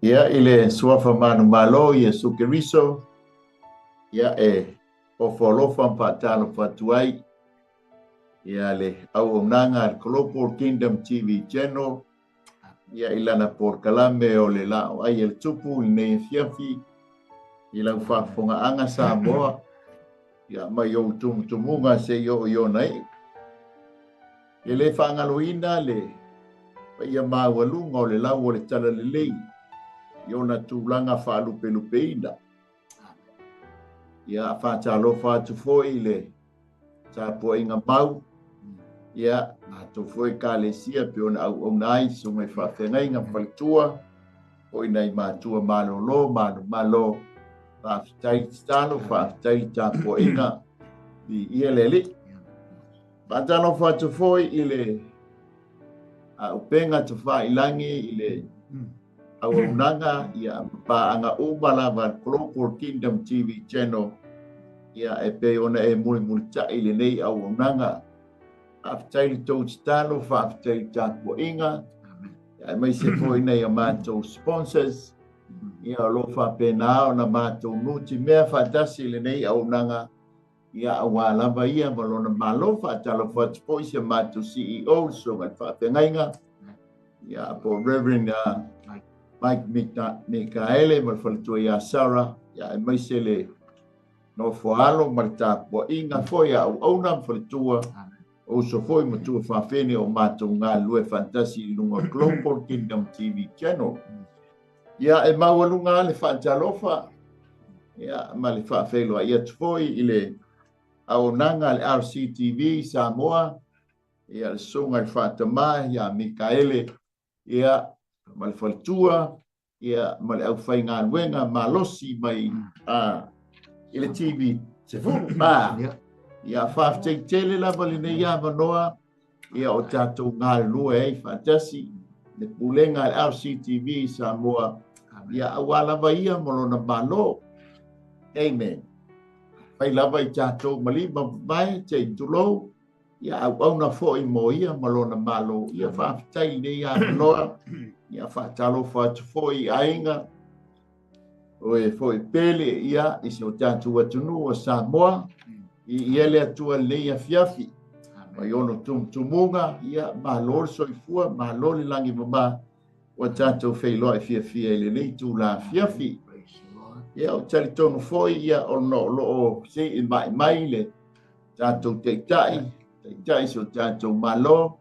Ia, i le suafa manumalo o Iesu Keriso, ia e ofo alofa ma faatalofa atu ai ia le auaunaga a le Global Kingdom TV Channel ia i lana polokalame o le Laa o Ai a le Tupu i lenei afiafi i lau faafofogaaga Samoa ia mai ou tumutumuga seia oo i ona iu. E le faagaloina le paia maualuga o le lau o le Talalelei i ona tulaga faalupelupeina. Ia faatalofa atu foi i le tapuaiga mau, ia matou foi Ekalesia pei ona auauna ai susuga i faafeagaiga ma faletua, foi nai matua malolo manumalo, faafetai le tatalo, faafetai le tapuaiga, viia le Alii. Faatalofa atu foi i le auupega tafailagi i le auaunaga ia ma paaga uma lava a le Global Kingdom TV Channel ia e pei ona e mulimulitai i lenei auaunaga. Faafetai le tou tatalo, faafetai le tapuaiga, aemaise foi nai a matou sponsors ia o lo o faapena ona matou nutimea faatasi i lenei auaunaga. Ia aua lava ia ma lona Malo, faatalofa atu foi si a matou CEO, le Susuga i le Faafeagaiga, ia po o Reverend Mike Mikaele ma le faletua ia Sarah, ia aemaise le nofoaalo ma le tapuaiga foi a auauna ma faletua, o uso foi ma tuafafine o matou galulue faatasi i luga o Global Kingdom TV Channel. Ia e maualuga lava le faatalofa ia, ma le faafeiloai atu foi i le auaunaga a le RCTV Samoa, ia le Susuga i le Faatama ia Mikaele ia, ma le faletua ia, ma le aufaigaluega malosi mai i le TV 14. Ia, faafetai tele lava lenei avanoa ia o tatou galulue ai faatasi le pulega a le RCTV i Samoa ia aua lava ia ma lona Malo. Amen. Fai lava i tatou ma lima mavae te i tulou ia auauna foi mo ia ma lona Malo. Ia faafetai i lenei avanoa ia faatalofa atu foi i aiga O e foi pele ia i si o tatou atunuu o Samoa, i ia le Atua lenei afiafi. Mai ono tumutumuga, ia malo le soifua, malo le lagi mama, ua tatou feiloai fiafia i lenei itula afiafi. Ia, ou te talitonu foi, ia, ona o lo o se'i mai mai le tatou taitai, taitai si o tatou Malo,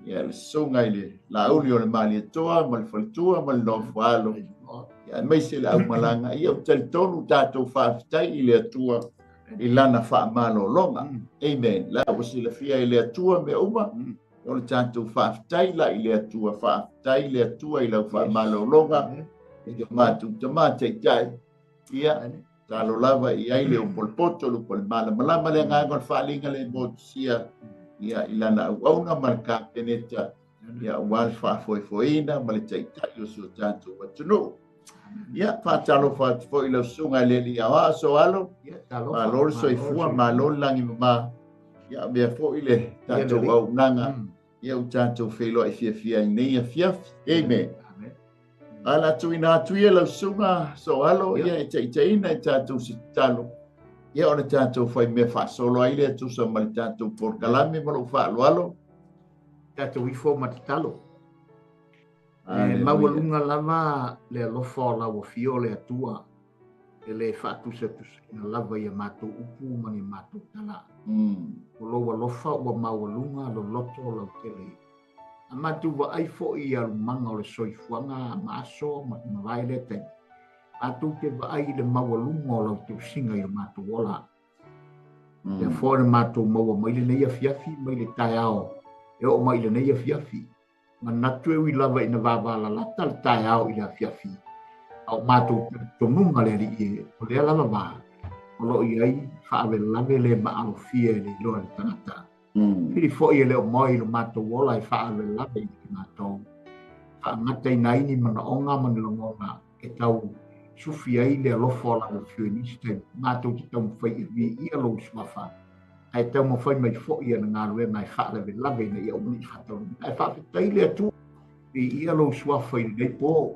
ia le susuga i le Laauli o le Malietoa ma le faletua ma le nofoalo, ia aemaise le aumalaga, ia ou te talitonu tatou faafetai i le Atua i lana faamalologa. Amen. La ua silafia e le Atua mea uma, o le tatou faafetai la i le Atua, faafetai i le Atua i lau faamalologa, i le matou tama taitai, ia Talo lava i ai le upu o le poto, le upu o le malamalama, le agaga o le faaaliga le motusia ia i lana auauna ma le Kapeneta ia aua le faafoefoeina ma le taitai o si o tatou atunuu. Ia, faatalofa atu foi i lau susuga i le Alii Aoao Soalo, malo le soifua, malo le lagi mama, ia avea foi le tatou auaunaga ia ua tatou feiloai fiafia i nei afiafi. Amen. A la tuuina atu ia lau susuga Soalo ia e taitaiina i tatou se tatalo ia ona tatou fai mea faasolo ai lea tusa ma le tatou polokalame ma lou faaaloalo. Tatou ifo ma tatalo. E maualuga lava le alofa o lau afio le Atua e le faatusatusaina lava i a matou upu ma ni matou tala. O lou alofa ua maualuga loloto lautele. A matou vaai foi i alumaga o le soifuaga ma aso ma mavae lea taimi, matou te vaai i le maualuga o lau tausiga i lo matou ola. Lea foi na matou maua mai lenei afiafi mai le taeao e oo mai i lenei afiafi. Manatu e ui lava ina vavalalata le taeao i le afiafi, a o matou talitonuga le Alii e, o lea lava va o lo o i ai faalavelave le maalofia e le iloa e le tagata. Pili foi e le o moe i lo matou ola e faalavelave i le matou faagataina ai ni manaoga ma ni lagona e tau sufi ai le alofa o lau Afio i nisi taimi. Matou te taumafai e viia lou suafa, ae taumafai mai foi ana galuega e faalavelave ina ia aua ne i faataunuuina. Ae faafetai le Atua, viia lou suafa i lenei po.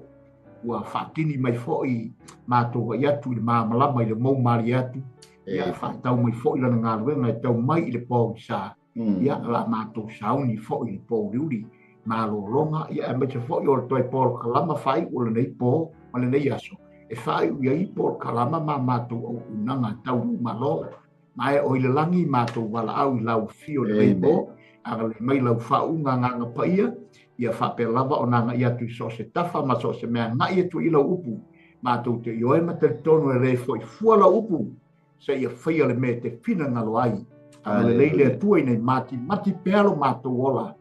Ua faatini mai foi matou vaai atu i le malamalama i le mou malie atu. Ia faatau mai foi lana galuega e tau mai i le pogisa. Ia la matou sauni foi i le pouliuli malologa. Ia aemaise foi o le toe polokalama faaiu o lenei po ma lenei aso e faaiu i ai polokalama ma matou auaunaga tau malo. Ma e o i le lagi matou valaau i lau afio i lenei po, agalelei mai lau faauuga agaga paia, ia faapea lava ona agai atu i so o se tafa ma so o se mea agai atu i lau upu. Matou te ioe ma talitonu e le foi fua lau upu, seia faia le mea e te finagalo ai. Agalelei le Atua ina ia matimati pea lo matou ola,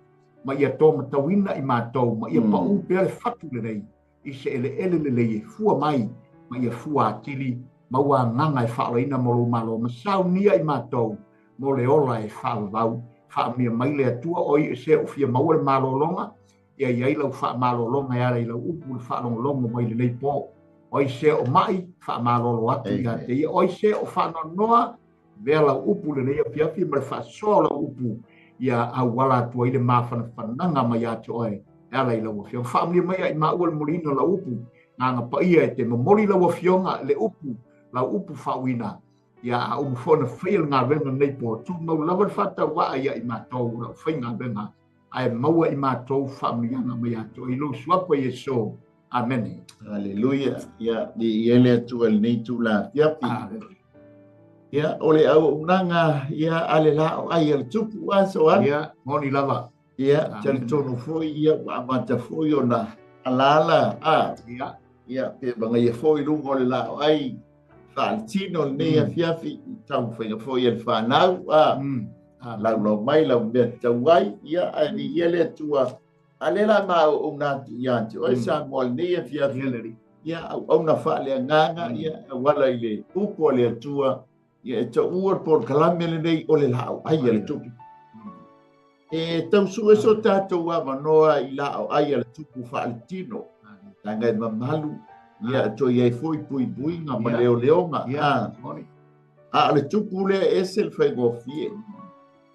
ma ia tomatauina i matou, ma ia paū pea le fatu lenei i se eleele lelei e fua mai, ma ia fua atili maua agaga e faaolaina mo lou Malo, ma saunia i matou mo le ola e faavavau. Faamanuia mai le Atua, o i se o fia maua le malologa, ia i ai lau faamalologa e ala i lau upu le faalogologo mai lenei po. O ai se o mai, faamalolo atu ia te ia. O ai se o faanoanoa, avea lau upu lenei afiafi ma le faasoa o lau upu, ia auala atu ai le mafanafanaga mai ia te oe e ala i lau afioga. Faamanuia mai ia i maua le moliina o lau upu, agaga paia e te momoli lau afioga le upu, lau upu faauina, ia a uma foi ona faia le galuega lenei po, tumau lava le faatauvaa ia i matou lau faigaluega, ae maua i matou faamanuiaga mai ia te oe i lou suafa Iesu. Amene. Aleluia. Ia, viia le Atua i lenei itula afiafi. Ia, o le auaunaga, ia, a le laoai a le Tupu aso a. Ia, moni lava. Ia, talitonu foi, ia, ua amata foi ona alaala, a. Ia. Ia, pe magaia foi i luga o le laoai faaletino lenei afiafi, i taumafaiga foi a le fanau, a. Laulau mai lau mea tatau ai, ia, ae viia le Atua. A lea la ma auauna atu ia te oe Samoa i lenei afiafi, ia auauna faaleagaga, ia auala i le upu a le Atua, ia e taua le polokalame lenei o le laau ai a le Tupu. E tau sue so tatou avanoa i laau ai a le Tupu faaletino, leaga e mamalu, ia e toe i ai foi puipuiga ma leoleoga. A o le Tupu lea e ese le faigofie.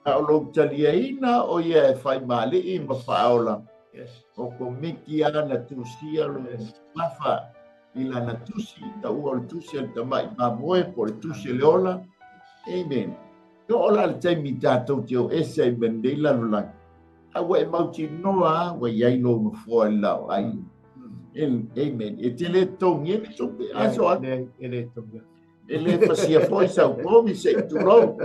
A o lou taliaina o ia e fai ma alii ma faaola, o Komiti lava na tusia lona suafa i lana tusi, taua o le tusi a le tamai mamoe po o le tusi a le ola. Amen. E oo la le taimi tatou te o ese ai ma lenei lalolagi, a ua e mautinoa lava ua i ai lou nofoa i le laoai. Amen. E te le totogia ni tupe, aso atu. E le totogia. E le fasia foi sau komi se i tulou,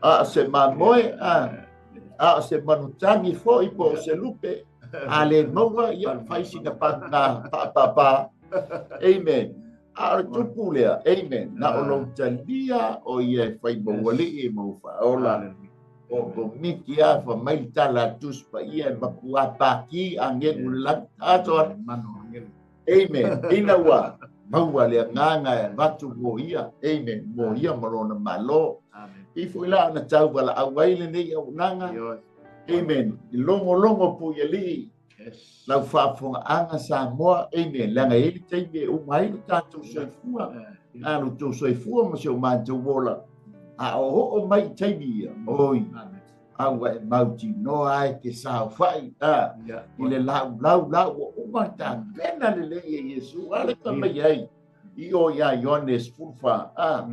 a o se mamoe, a o se manutagi foi po o se lupe, a le maua, ia fai sina panga paapapa. Amen. A o le tupu lea, amen, na o lou talia o ia e fai ma ua alii e mau faaola. O komiti a fa mai le tala a Tusi Paia e matua paki agelu le lagi. Atoa. Amen. Ina ua maua le agaga e avatu mo ia. Amen. Mo ia ma lona Malo. I foi la ona tau valaau ai lenei auaunaga. Amen. I logologo puialii lau faafofogaaga Samoa. Amen. Leaga e i ai le taimi e uma ai lo tatou soifua. A lo tou soifua ma si o matou ola. A o oo mai i taimi ia. Oi. A ua e mautinoa ai ke saofai a i le laulau la ua uma tapena lelei e Iesu a le fai mai ai i o iā Ioane 14 a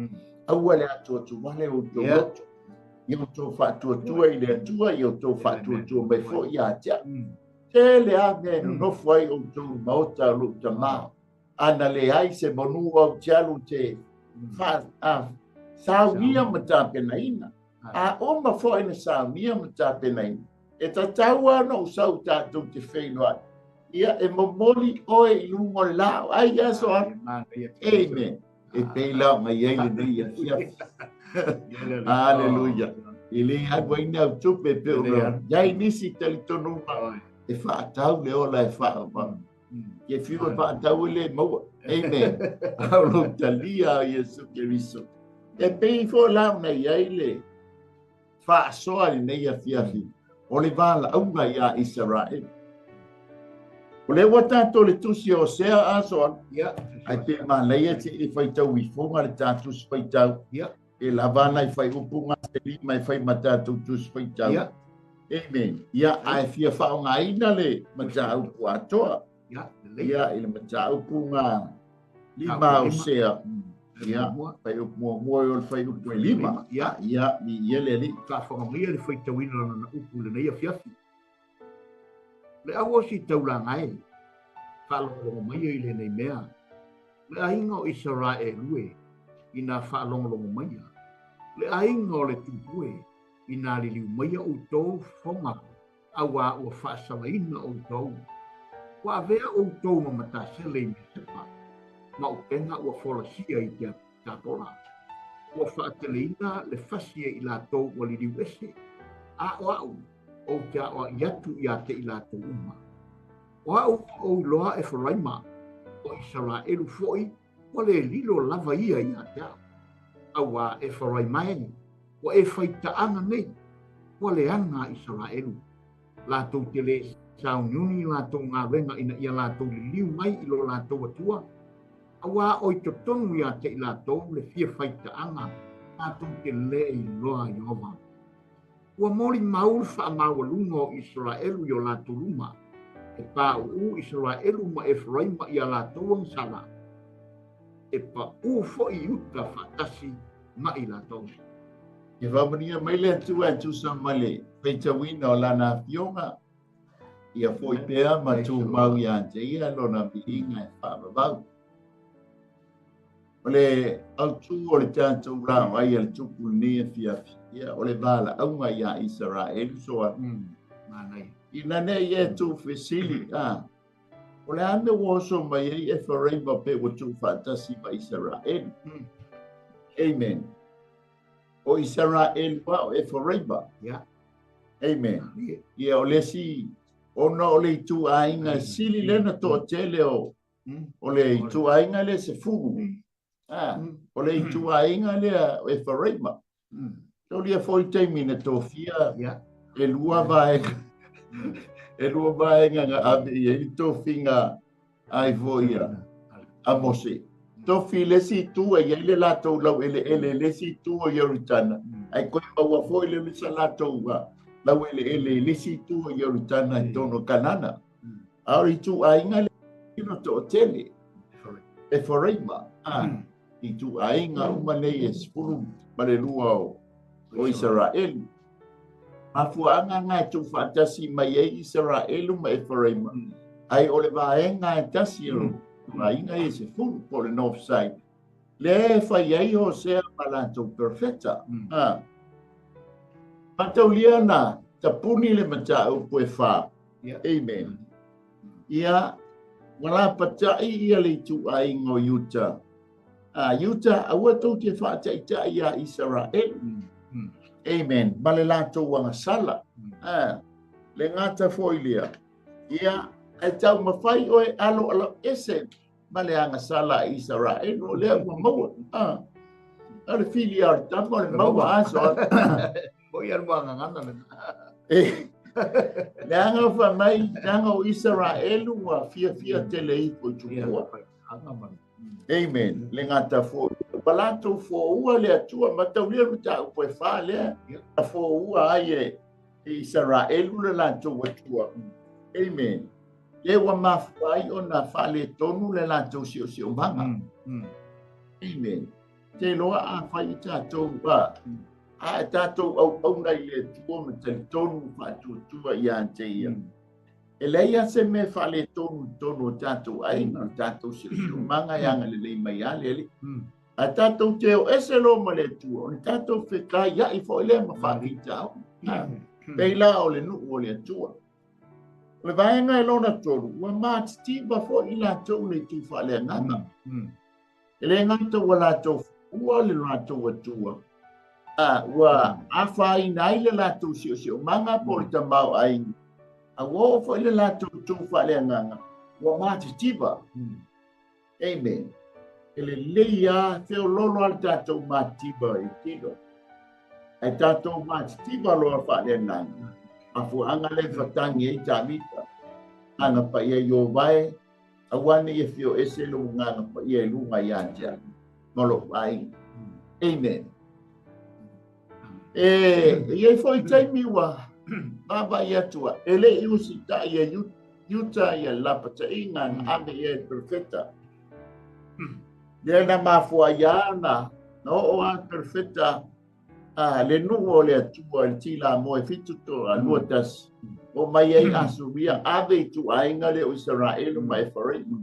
aua le atuatuvale o outou loto ia outou faatuatua i le Atua ia outou faatuatua mai foi ia te au. Tele lava mea e nonofo ai outou i le maota o lou Tama a na leai se manu ou te alu te fa, a, saunia ma tapenaina. A uma foi na saunia ma tapenaina, e tatau lava ona ou sau tatou te feiloai. Ia, e momoli oe i luga o le laau ai aso a. Amen. E pei la ona i ai lenei afiafi. Aleluia. E le alu ai ni au tupe pe ona iai nisi talitonuga e faatau le ola e faauma. Ke fiu e faatau e le maua. Amen. A o lou talia o Iesu Keriso. E pei foi la ona i ai le faasoa i lenei afiafi o le valaauga iā Isaraelu. O lea ua tatou le tusi o Hosea aso a. Ai pe manaia te i faitau ifoga le tā tusi faitau. E lava ana i whaiupu ngā te lima e whai ma tātou tusi faitau. Amen. Ia, ae fia faaaogaina le mataupu atoa. Ia, i le mataupu ga 5 Hosea. Ia, fuaiupu muamua e oo i le fuaiupu e 5. Ia, ia, viia le Alii. Faafofoga maia le faitauina o lana upu i lenei afiafi. Le au o Ositaulaga e, faalogologo maia i lenei mea. Le aiga o Isaraelu e, inā faalogologo maia. Le aiga o le Tupu e, inā liliu maia outou fofoga, auā ua faasalaina outou. Ua avea outou ma matasele i Misepa, ma upega ua folasia i Tapola. Ua faateleina le fasi e i latou ua liliu ese, a o a'u, ou te aʻoaʻi atu iā te i latou uma. O a'u ua ou iloa Eferaima, o Isaraelu foʻi, ua le lilo lava ia iā te a'u. Auā Eferaima e, ua e faitaaga nei, ua leaga Isaraelu. Latou te le sauniuni i latou galuega ina ia latou liliu mai i lo latou Atua, Auā o i totonu iā te i latou le fia faitaaga, latou te le iloa Ieova. Ua molimau le faamaualuga o Isaraelu i o latou luma, e paʻuʻu Isaraelu ma Eferaima i a latou agasala, e paʻu foi Iuta faatasi ma i latou. Ia faamanuia mai le Atua e tusa ma le faitauina o Lana Afioga, ia foi pea ma tumau iā te ia Lona viiga e faavavau. O le autū o le tatou laoai a le Tupu i lenei afiafi, ia, o le valaauga iā Isaraelu soa. Ina ne i e tuufesili, a, o le a mea ua oso mai ai Eferaima pe ua tuufaatasi ma Isaraelu? Amen. O Isaraelu a o Eferaima. Amen. Ia, o le isi, ona o le ituaiga sili lea na toatele o o le ituaiga lea 10. Ah, o le ituaiga lea o Eferaima. Taulia foi taimi na tofia e lua vaega. E lua vaega na ave i ai le tofiga ai foi a a Mose. Tofi le isi itu e i ai le latou laueleele i le isi itu o Ioritana, ae toe maua foi le sa latou laueleele i le isi itu o Ioritana i totonu o Kanana. A o le ituaiga lea na toatele, Eferaima, ituaiga uma nei e 12 o Isaraelu. Mafuaaga na e tuufaatasi mai ai Isaraelu ma Eferaima, ai o le vaega e tasi o ituaiga ia e 10, po o le north side, lea e fai ai Hosea ma latou perofeta. Mataulia na tapuni le mataupu e 4. Amen. Ia, ua lapatai ia le ituaiga o Iuta. A Iuta, aua tou te faataitai iā Isaraelu. Amen. Ma le latou agasala. Le gata foi lea. Ia, ae taumafai oe alo alo ese ma le agasala a Isaraelu, o lea ua maua. O le fili a o le tama o le maua aso. Mo ia le gagana lena. Leaga o fai mai, leaga o Isaraelu ua fiafia tele ifo i tupua. Amen. Le gata foi. Ua latou foua le Atua, mataulia le mataupu e 4 lea. Na foua ai e Isaraelu le latou Atua. Amen. Le ua mafua ai ona faaletonu le latou siosiomaga. Amen. Te loa a fai i tatou a e tatou auauna i le Atua ma talitonu faatuatua iā te ia. E leai lava se mea faaletonu i totonu o tatou aiga, o le tatou siosiomaga e agalelei mai lava le Alii. Ae tatou te o ese loa ma le Atua, ona tatou fetaiai foi lea ma faafitauli. Pei la o le nuu o le Atua. O le vaega e lona 3, ua matitiva foi i latou le itu faaleagaga. E le gata ua latou ua le latou Atua, a ua afaina ai le latou siosiomaga po o le tamaoaiga, a ua oo foi le latou itu faaleagaga, ua matitiva. Amen. E lelei lava, feoloolo lava le tatou matitiva i tino. Ae tatou matitiva loa faaleagaga, mafuaaga lea e fatagi ai Tavita, agaga paia Ieova e, aua ne i afio ese lou agaga paia i luga iā te au ma lou aiga. Amen. E i ai foi taimi ua vaavaai atu e le i usitai e Iuta ia lapataiga na ave i ai le perofeta. Lea na mafua ai lava na oo lava le perofeta le nuu o le Atua i le tilamoa e 7-21, oo mai ai Asuria ave i ituaiga lea o Isaraelu ma Efaraima.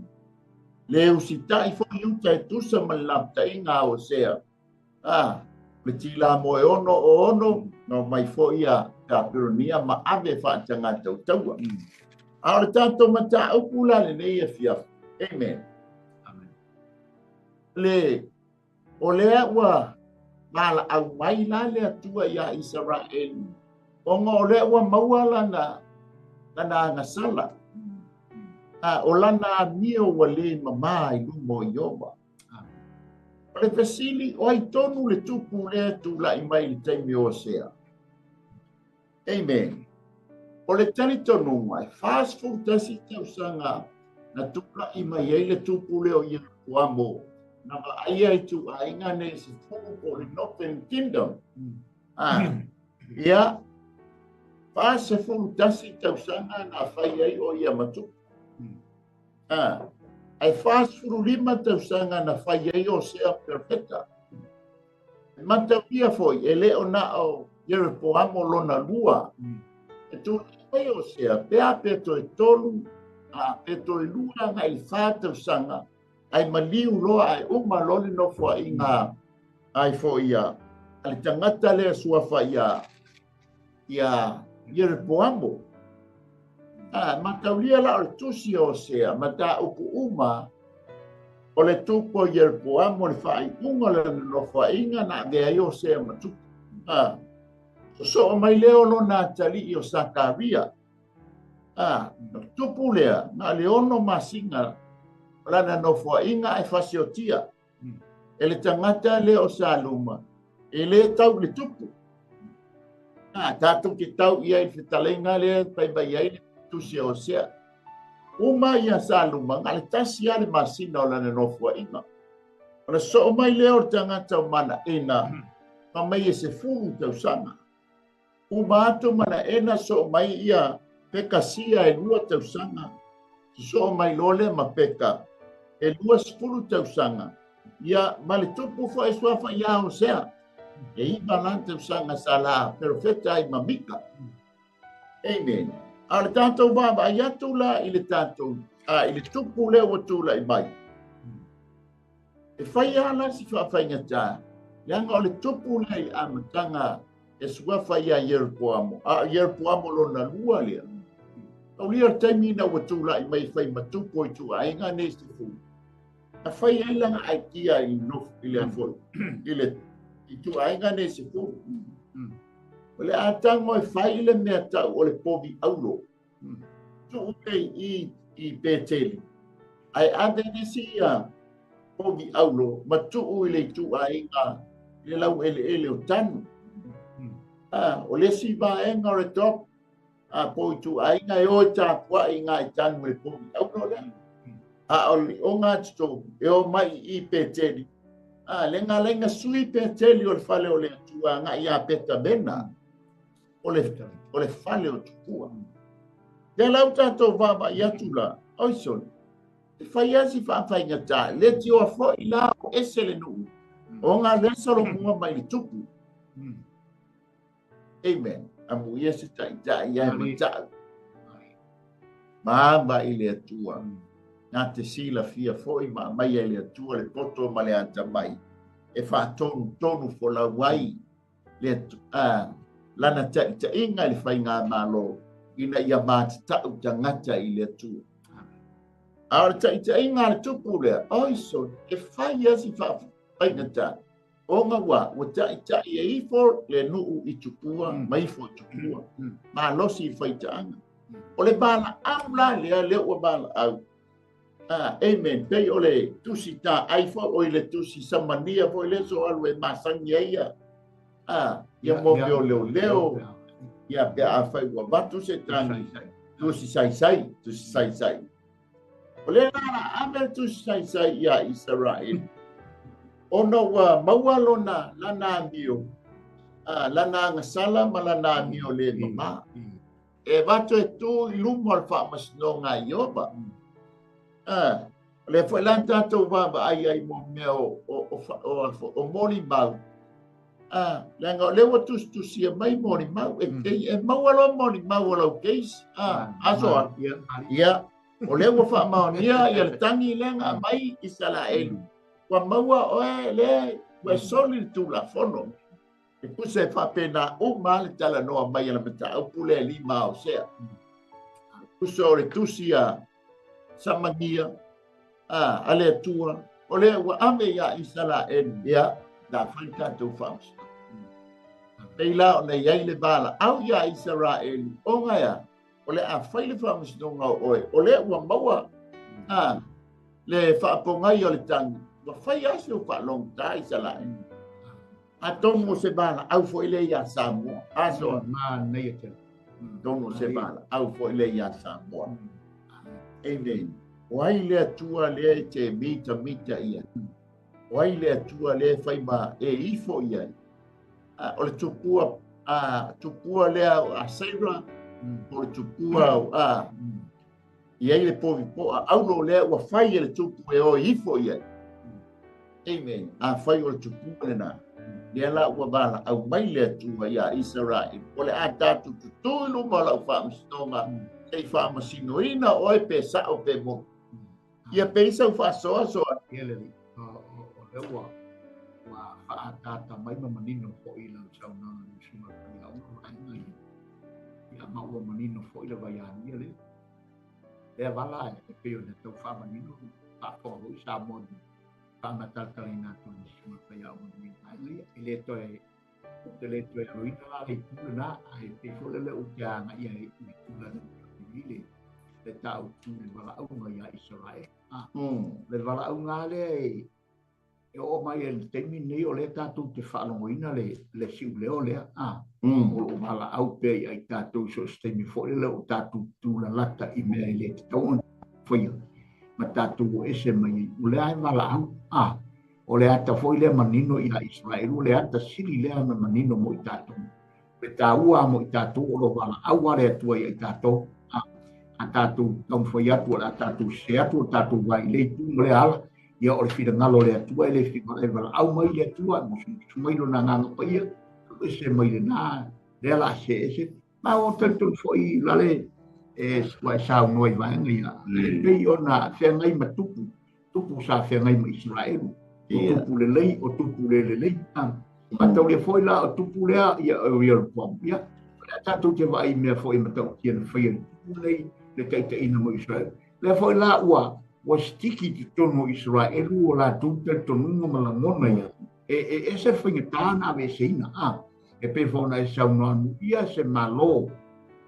Le usitai foi Iuta e tusa ma le lapataiga a Osea. Le tilamoa e 6-6, na omai foi a Papironia ma ave faatagata o taua. A o le tatou mataupu la lenei afiafi. Amen. Amen. Le o lea ua valaau mai la le Atua iā Isaraelu, ona o lea ua maua lana agasala. O lana amio ua le mamā i luma o Ieova. O le fesili, o ai tonu le tupu lea tulai mai i le taimi o Osea? Amen. O le talitonuga, e 41 tausaga na tulai mai ai le tupu lea o Ieropoamo, na vaaia ituaiga nei se 10 po o le Northern Kingdom. Ia, 41 tausaga na fai ai o ia ma tupu. Ae 45 tausaga na fai ai Osea perofeta. E mataulia foi, e le o na o Ieropoamo lona lua. E tulai mai Osea, pe a pe toe 3, pe toe 2 agai i 4 tausaga, ai maliu loa ai uma loa le nofoaiga ai foi ia a le tagata lea suafa ia Ieropoamo. Mataulia la o le tusi o Osea, mataupu uma o le tupu o Ieropoamo le faaiuga o le nofoaiga na avea ai Osea ma tupu. Sosoo mai lea o lona atalii o Sakaria. Tupu lea, na le 6 masina o lana nofoaiga ai fasiotia. E le tagata lea o Saluma, e le tau le tupu. Tatou te tau ia i le fetaleiga lea fai mai ai le tusi o Osea. Uma ia Saluma, na le tasi lava le masina o lana nofoaiga. O le soo mai lea o le tagata o Manaena, fa mai e 10 tausaga. Uma atu Manaena soo mai ia Pekasia e 2 tausaga. Soo mai loa lea ma Peka e 20 tausaga. Ia ma le tupu foi suafa ia Osea. E 9 la tausaga sa la perofeta ai ma Mika. Amen. A o le tatou vaavaai atu la i le tatou i le tupu lea ua tulai mai. E fai lava la si faafaigata, leaga o le tupu lea i le amataga e suafa ia Ieropoamo, a o Ieropoamo lona lua lea. Taulia le taimi na ua tulai mai fai ma tupu o ituaiga nei se fu. Na fai ai lana aitia i nofo i le afoi, i le ituaiga nei se fu. O le atago e fai i le mea tau o le povi aulo. Tuu nei i Peteli. Ai ave nisi ia povi aulo ma tuu i le ituaiga le lau eleele o tanu. O le si vaega o le top, po ituaiga e o e tapuai ngā i tanu e povi aulo lea. A o le o ngā tutou, e o mai i Peteli. Le ngā lenga sui Peteli o le fale o le atua ngā i a Petamena, o le fale o tupua. Te lau tātou vaavaai atu la, oi sole, e fai asi faafaigata, le tioa foi la o ese le nuu, o ngā lesa lo mua mai le tupu. Amen. Amu ia se taitai ia matau. Maava i le Atua. Nā te sila fia foi ma mai ai le Atua le poto ma le atamai. E whaatonu tonu folau ai le lana taitaiga i le faigamalo ina ia matatau tagata i le Atua. A o le taitaiga a le tupu lea, oi sole, e fai asi faafaigata. Ona ua taitai e ifo le nuu i tupua, ma ifo i tupua. Malosi i faitaaga. O le valaau la lea, lea ua valaau. Amen. Pei o le tusi tā ai foi, o i le tusi samania foi le so alu e masangi ai ia. Ia mo meo leo leo. Ia pe a fai ua vatu se tangi. Tusi saisai, tusi saisai. O le la ave tusi saisai ia Israel. Ona ua maua lona lana amio. Lana agasala ma lana amio le mama. E avatu e tu i luma o le faamasinoga a Ieova. A, o lea foi la na tatou vaavaai ai mo mea o molimau. A, leaga o lea ua tusitusia mai molimau. E, e, e maua loa molimau o lau case. A, aso a. Ia, o lea ua faamaonia ia le tagi lea na aumai Isaraelu. Ua maua oe lea ua soli le Tulafono. E tusa e faapena uma le talanoa mai a le mataupu lea e lima Hosea. E tusa o le tusi a Samagia a le Atua, o lea ua ave iā Isaraelu, ia, na fai le tatou faamasinoga. Pei la ona i ai le valaau iā Isaraelu, ona e a? O le a fai le faamasinoga o oe, o lea ua maua a, le faapogai o le tagi, ua fai lava si ou faalogotā Isaraelu. Atonu o se valaau foi lea iā Samoa. Aso. Manaia tele. Atonu o se valaau foi lea iā Samoa. Amen. O ai le Atua lea e te mitamita i ai? O ai le Atua lea e fai ma e ifo i ai? O le tupua, a, tupua lea o Aseira, o le tupua o, a, i ai le povi poa aulo lea ua fai e le tupu e oe ifo i ai. Amen. Afai o le tupua lena, lea la ua valaau mai le Atua iā Isaraelu, o le a tatou tutū i luma o lau faamasinoga, se i faamasinoina oe pe sao pe moni. Ia pei sau faasoasoa. Ia le alii, o lea ua faaataata mai ma manino foi lau saunoaga i le usuga o le faiaoga ma aiga ia. Ia ma ua manino foi le vaiānia lea. Lea vala e pei ona tau faamanino, faafofoga foi Samoa nei, faamatalatalaina atu i le susuga faiaoga i lenei vaega ia. E le toe, ou te le toe aloina la le itu lena, ae pei foi lele ou te agaia ai i le tulaga i le le tāutu i le valaauga iā Isaraele. Ah, le valaauga lava lea e E oo mai i le taimi lenei o lea tatou te faalogoina le, le siuleo lea, a, o lo o valaau pea ia i tatou i so o se taimi foi lele o tatou tulalata i mea e le tatau ona faia ma tatou o ese mai ai. O lea e valaau, a, o le ata foi lea manino ia Isaraelu, o le ata sili lea ona manino mo i tatou. Le taua mo i tatou o lo o valaau lava le Atua ia i tatou, a, a tatou taumafai atu, o le a tatou sese atu, o tatou vaai i lea itu ma lea ala, ia o le finagalo o le Atua e le finagalo, e valaau mai le Atua, e musumusu mai lona Agaga Paia, ese mai lena, lea la se ese. Ma o talitonu foi lale e ua e saunoa i vaega ia, e pei ona feagai ma tupu, tupu sa feagai ma Isaraelu, o tupu lelei, o tupu le lelei. Mataulia foi la o tupu lea, ia o Ieropoamu. Ia, o le a tatou te vaai i mea foi e matautia na faia e le tupu nei, le taitaiina mo Isaraelu. Lea foi la ua ua sitiki i totonu o Isaraelu o latou talitonuga ma lagona ia. E, e ese le faigata na aveeseina, a. E pei foi ona e saunoa amuia se Malo,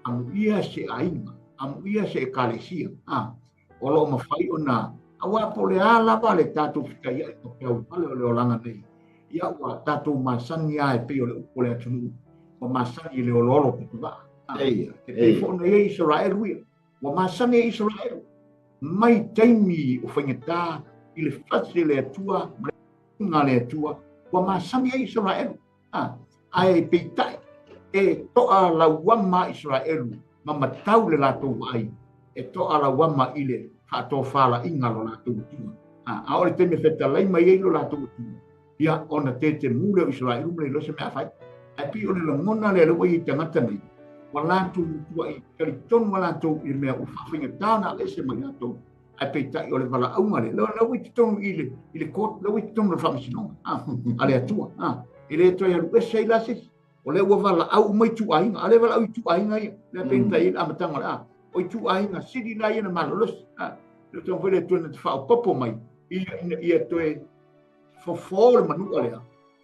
amuia se aiga, amuia se Ekalesia, a. O lo o mafai ona, aua po o le a lava le tatou fetaiai ma peauvale o le olaga nei, ia ua tatou masani lava e pei o le upu o le atunuu, ua masani i le oloolo pituvaa. E pei foi ona i ai Isaraelu ia, ua masani e Isaraelu mai taimi o faigata i le fasi e le Atua ma le a le Atua, ua masani ai Isaraelu. Ae peitai, e toa lauama Isaraelu ma matau le latou vaai, e toa lauama i le faatofalaiga a lo latou Atua. A o le taimi e fetalai mai ai lo latou Atua, ia ona tetemu lea o Isaraelu ma le iloa se mea a fai. Ae pei o le lagona lea lea ua i ai tagata nei, ua latou matuai talitonu a latou i le mea ua faafaigata ona aveese mai latou. Ae peitai o le valaauga lea, lea ua i totonu i le, i le court, lea ua i totonu o le faamasinoga a le Atua. E le toe alu ese ai la se isi. O lea ua valaau uma ituaiga, a lea valaau ituaiga ia, lea pei ona i ai le amataga o le a. O ituaiga sili la ia na malolosi. Lea taumafai le Atua na te faaopoopo mai, ina ia toe fofo le manua lea,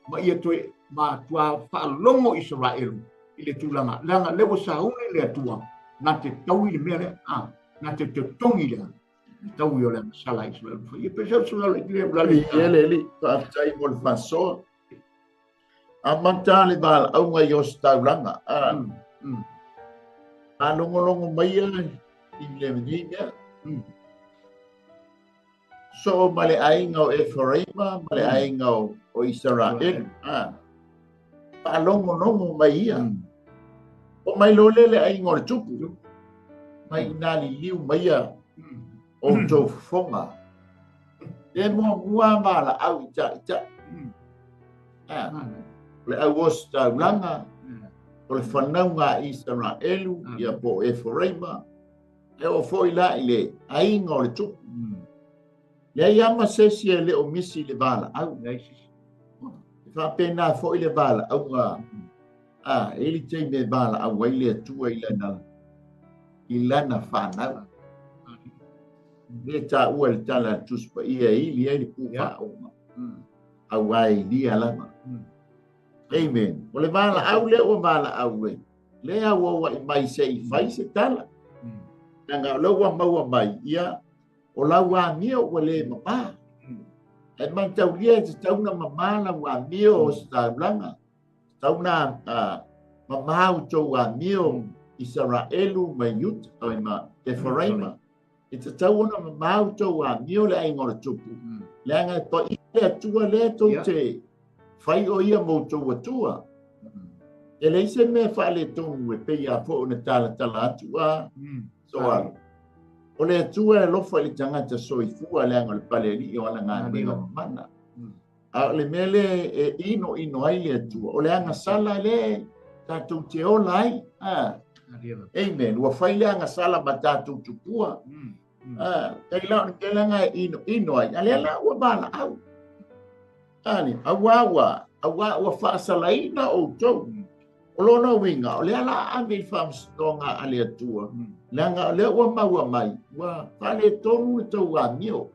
ma ia toe matua faalogo Isaraelu i le tulaga, leaga lea ua sauni le Atua na te taui le mea lea, na te totogi lea, le taui o le agasala a Isaraelu. Ia pei se sula le le ula le. Ia le li, faafetai mo le faasoa. Amata le valaauga i Ositaulaga. Faalogologo mai ia i lenei mea. Soo ma le aiga o Eferaima ma le aiga o Isaraelu. Faalogologo mai ia. O mai loa lea le aiga o le tupu, mai ina liliu maia outou fofoga. Le muamua valaau i taitai. O le au ositaulaga, o le fanauga a Isaraelu, ia po o Eforaima, e oo foi la i le aiga o le tupu. Leai lava ma se isi e le o misi i le valaau. E faapena foi le valaauga a e i ai le taimi e valaau ai le Atua i lana i lana fanau. Lea e taua i le tala a le Tusi Paia e ili ai le pū faaoga. Aua e ilia lava. Amen. O le valaau lea ua valaau ai, lea auauai mai se i fai se tala. Leaga o lea ua maua mai, ia, o lau amio ua le mamā. Ae mataulia e tatau ona mamā lau amio o se taulaga. Tatau ona mamā outou amio Isaraelu ma Iuta, oi ma Eforaima. E tatau ona mamā outou amio le aiga o le tupu. Leaga e paia le Atua lea tou te fai o ia ma outou Atua. E leai se mea faaletonu e pei lava foi ona talatala atu a Soalo. O le Atua e alofa i le tagata soifua leaga o le Palealii o ana galuega mamana. A o le mea lea e inoino ai le Atua, o le agasala lea tatou te ola ai. Amen. Ua fai le agasala ma tatou tupua. Kai la o le mea leaga e inoino ai. A lea la ua valaau. Ani, auā ua, auā ua faasalaina outou. O lona uiga, o lea la a ave i le faamasinoga a le Atua, leaga o lea ua maua mai, ua faaletonu le tou amio.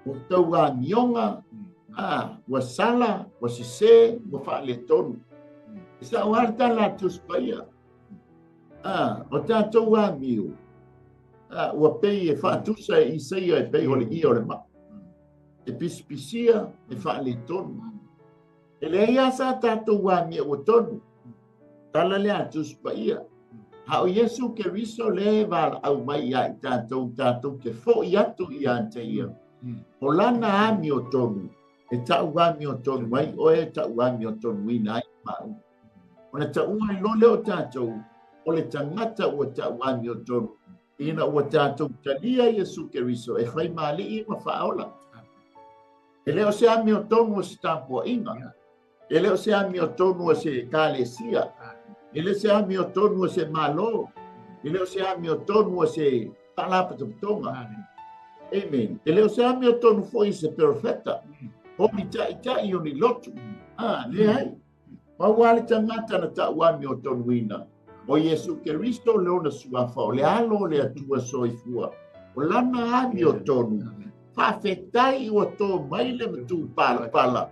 Ua tou amioga, a, ua sala, ua sese, ua faaletonu. E sao lava le tala a le Tusi Paia. A, o tatou amio, a, ua pei e faatusa e Isaia e pei o le ie o le maa. E pisipisia, e faaletonu. E leai lava sa tatou amia ua tonu. Tala lea a Tusi Paia. A o Iesu Keriso lea e valaau mai ia i tatou, tatou te foi atu ia te ia. O lana amiotonu, e ta'u amiotonu ai oe, e ta'u amiotonuina ai maʻu. Ona ta'ua ai loa lea o tatou, o le tagata ua ta'u amiotonu, ina ua tatou talia Iesu Keriso e fai ma Alii ma Faaola. E le o se amiotonu o se tapuaiga. E le o se amiotonu o se ekalesia. E le o se amiotonu o se Malo. E le o se amiotonu o se faalapotopotoga. Amen. E le o se amiotonu foi o se perofeta. O ni taitai o ni lotu. Ah, leai. Pau lava le tagata na ta'u amiotonuina, o Iesu Keriso le ona suafa, o le Alo o le Atua soifua, o lana amiotonu. Faafetai ua tō mai le matupalapala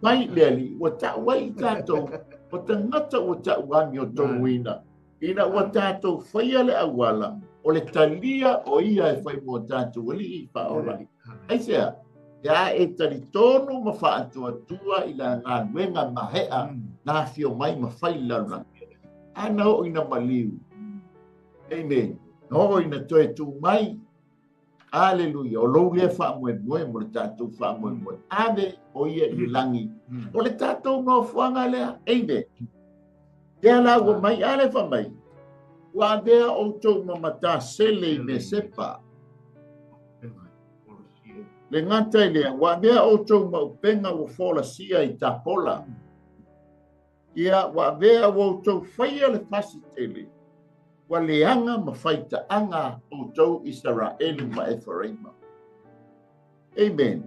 mai le Alii, ua ta'u ai i tatou, o tagata ua ta'u amiotonuina, ina ua tatou faia le auala o le talia o ia e fai mo tatou Alii faaola. Aisea? Ia e talitonu ma faatuatua i la galuega maea na afio mai ma fai le lalolagi. A na oo ina maliu. Amen. Na oo ina toe tu mai. Aleluia. O lou lea faamoemoe mo le tatou faamoemoe. Ave o ia i le lagi. O le tatou nofoaga lea. Amen. Lea la ua mai, a lea fai mai, ua avea outou ma matasele i Mesepa. Le gata i lea, ua avea outou ma upega ua folasia i Tapola. Ia, ua avea ua outou faia le fasi tele, ua leaga ma faitaaga outou Isaraelu ma Efaraima. Amen.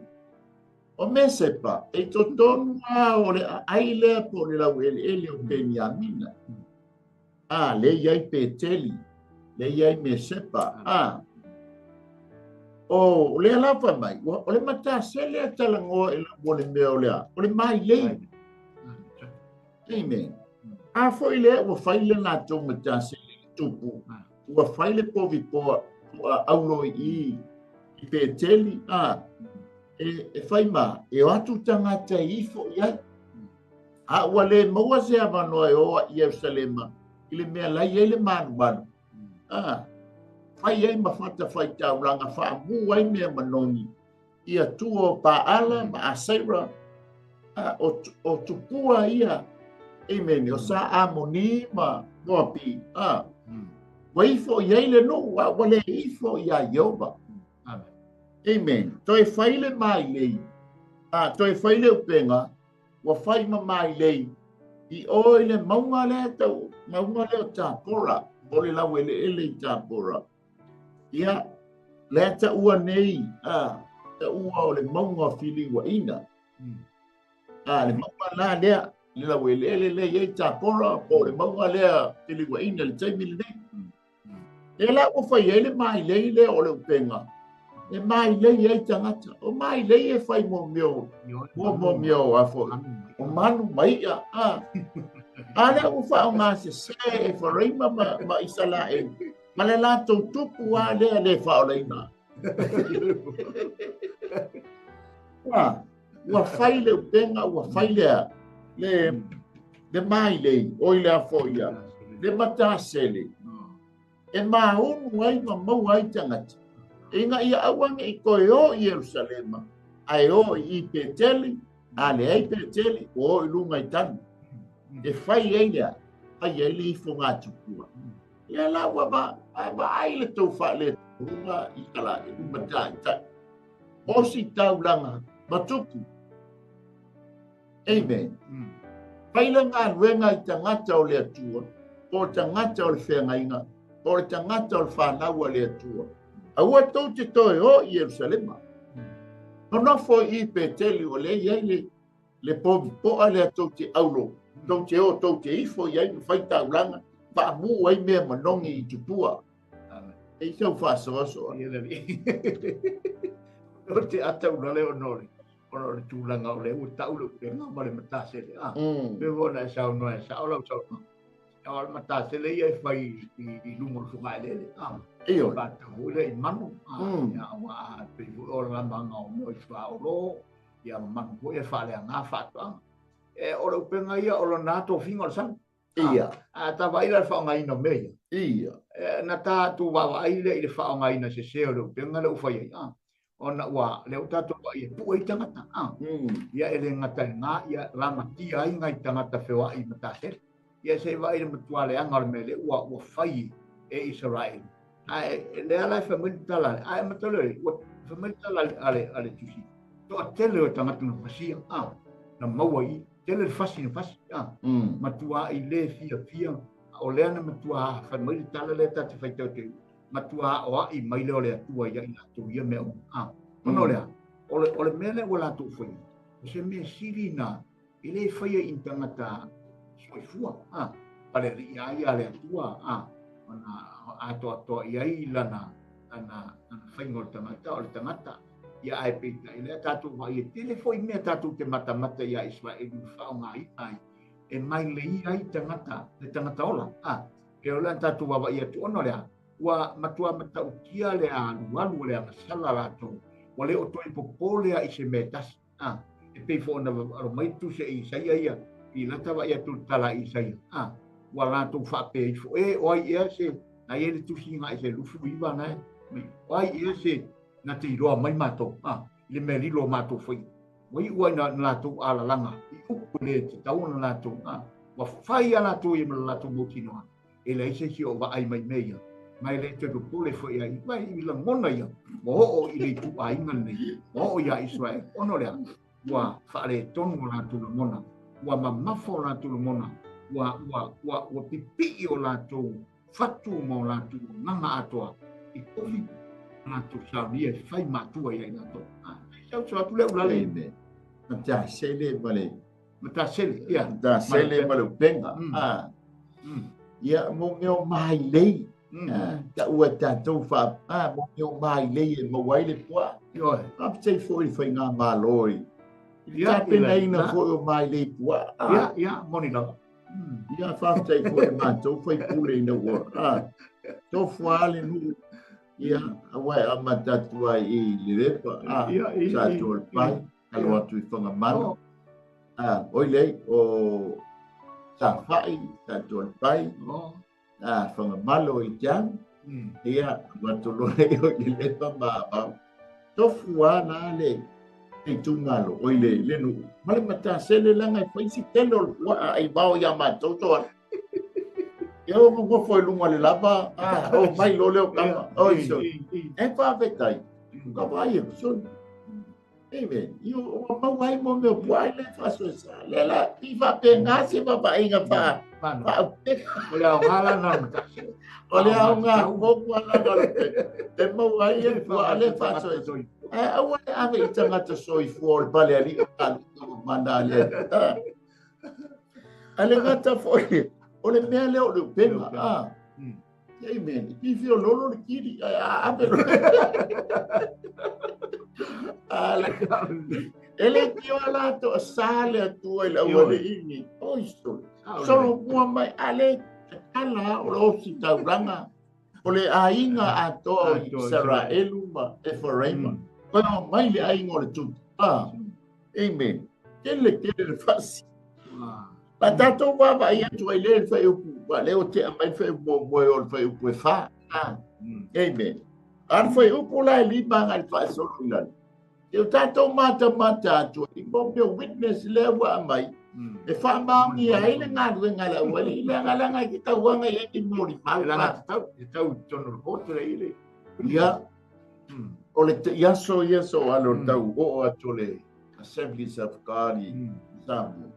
O Mesepa, e i totonu lava o le aai lea po o le laueleele o Peniamina. A, lea e i ai Peteli, lea e i ai Mesepa. A, o lea la fai mai, ua, o le matasele a talanoa i mo le mea o le a, o le mailei. Amen. A foi lea ua fai le latou matasele i le tupu, ua fai le povi poa, poa aulo i i Peteli, a, e, e fai ma, e o atu tagata e ifo i ai. A ua le maua se avanoa e o ai i Ierusalema i le mea la i ai le malumalu, a, fai ai ma fatafaitaulaga faamu ai mea manogi i atua o Paala ma Aseira, a, o, o tupua ia, amen, o Sa Amoni ma Moapi, a. Ua ifo i ai le nuu, a ua le ifo iā Ieova. Amen. Amen. Toe fai le mailei, a, toe fai le upega, ua fai ma mailei i o i le mauga lea tau, mauga lea o Tabora, o le laueleele i Tabora. Ia, lea taua nei, a, taua o le mauga o Filiuaina. A, le mauga la lea, le laueleele lea i ai Tabora, po o le mauga lea Filiuaina i le taimi lenei. E la ua fai ai le mailei lea o le upega, e mailei ai tagata. O mailei e fai mo mea o, mo mea o a foi, o manu ma i'a. A, a lea ua faaaogasesē e Eferaima ma Isalaele, ma le latou tupu lava lea le faaolaina. Ua, ua fai le upega, ua fai lea, le mailei, oi le a foi ia, le matasele, e maunu ai ma maua ai tagata, ina ia aua ne i toe o i Ierusalema, ae o i Peteli, a leai Peteli, ua o i luga i tanu. E fai ai lea, fai ai le ifogatupua. Ia la ua vaai le tou faaletonuga i Isalaelu ma taitai. Osi taulaga ma tupu. Amen. Fai le galuega i tagata o le Atua, po o tagata o le feagaiga, po o le tagata o le fanau a le Atua. Aua tou te toe o i Ierusalema. Nonofo i Peteli o lea i ai le povi poa lea tou te aulo, tou te o, tou te ifo i ai ma fai taulaga, faamu ai mea manogi i tupua. E i sau faasoasoa. O te ata una leo no le, ona o le tulaga o lea ua tau le upega ma le matasele. A, pe ona e saunoa e sao lau saunoaga. O le matasele ia e fai i luga o le fogaeleele. A, Ioe. Faatau foi lea i manu. A, ia, ua a pei foi o le lamaga o mea i suaolo, ia ma manu foi e faaleaga faatoaga. E, o le upega ia o lona tofiga o le sami. Ia. A ta vaai la i le faaaogaina o mea ia. Ia. E, na tatou vaavaai lea i le faaaogaina sese o le upega lea ua fai ai. A, ona ua, lea ua tatou vaai e pue ai tagata. A, ia e le gata i lena, ia lamatia ai nai tagata feoai i matasele. Ia se i vaai i le matua leaga o le mea lea ua fai e Isaraelu. Ae lea la e fai mai le tala, ae matau lea, ua fai mai le tala a le tusi, toatele o tagata na fasia, a, na maua i tele le fasi na fasi, a, matuai le fiafia, o lea na matua fai mai le tala lea ta te faitau te, matua aoai mai lea o le Atua ia i latou ia mea uma, a, ona o lea, o le mea lea ua latou faia, o se mea sili na, e le faia i ni tagata soifua, a, palealii a ia a le Atua, a, ona atoatoa i ai lana, lana, lana faiga o le tagata, o le tagata, ia ae peitai lea tatou vaai e tele foi mea tatou te matamata iā Isaraelu i faaaogaina ai e maileia ai tagata le tagata ola a e o lea tatou vaavaai atu ona o le a ua matua matautia le alualu o le agasala latou ua le o toe popole a i se mea e tasi a e pei foi ona alo mai tusi e Isaia ia i lata vaai atu le tala a Isaia a ua latou faapea ifo e o ai ea se na i ai le tusi i se 29 na e o ai ea se na te iloa mai matou, a, i le mea lilo o matou faia. Ua iu ai na latou alalaga i upu e le tatau ona latou, a, ua fai a latou ia ma le latou mautinoa, e leai se isi o vaai mai mea ia, ma e le toe popole foi ai, ma i lagona ia, ua oo i le ituaiga lenei, ua oo iā Isaraelu, ona o le a? Ua faaletonu o latou lagona, ua mamafa o latou lagona, ua, ua, ua, ua pipii o latou fatu ma o latou agaga atoa i kofi latou saunia e fai matua ia i latou. Sau atu le ulale. Amen. Matasele ma le Matasele, ia. Matasele ma le upega. Ah. Ia, mo mea o mailei. Ah, taua e tatou fa, ah, mo mea o mailei e maua ai le puaa. Ioe. Faafetai foi i le faigamalo i le tapenaina foi o mailei puaa. Ia, ia, moni lava. Ia, faafetai foi i matou faipule ina ua tofu lava le nuu, ia, aua e amata atu ai i Lelepa, sa Tualepai, alo atu i Fagamalo, oi lei, o Safai, sa Tualepai, Fagamalo i Tiago, ia, avatu loa lea i Lelepa ma Avao. Tofu lava la le itumalo, oi le nuu, ma le matasele leaga e fai si tele o le puaa ai vao ia matou toa. E o nofo i luga le lava, o mai lo leo kama. Oi so. E faafetai. Ka vai e so. Amen. I o mau ai mo mea pua ai le faasoesa. Le la i faapega se vaavaaiga faa faaupega. O le aoga la na o matasi. O le aoga moku ala na o le pega. E mau ai e pua le faasoesa. Ae aua le ave i tagata soifua o le pale alii o talu mana le. A le gata foi, o le mea lea o le upega. Amen. I fio lolo le kili. A ave lo. E le tio ala to sa le atua i le aualiini. Oi sole. Solo mua mai a le tatala o le osi taulaga. O le aiga atoa o Isaraelu ma Efaraima. Koe o mai le aiga o le tutu. Amen. Tele tele le fasi. La tātou vaavaai atu ai lea i le fuaiupu, ua lea ua tea mai le fuaiupu muamua e o le fuaiupu e 4. Amen. A le fuaiupu la e 5 agai le faasolo i lalo. E o tātou matamata atu ai, mo mea witness lea ua aumai, e faamaonia ai le galuega a le aualii, leaga i te tauaga i ai te molimau. E laga tatau, e tau i totonu o le koto le ile. Ia, o le aso ia so alo tau oo atu o le Assemblies of God i Samoa.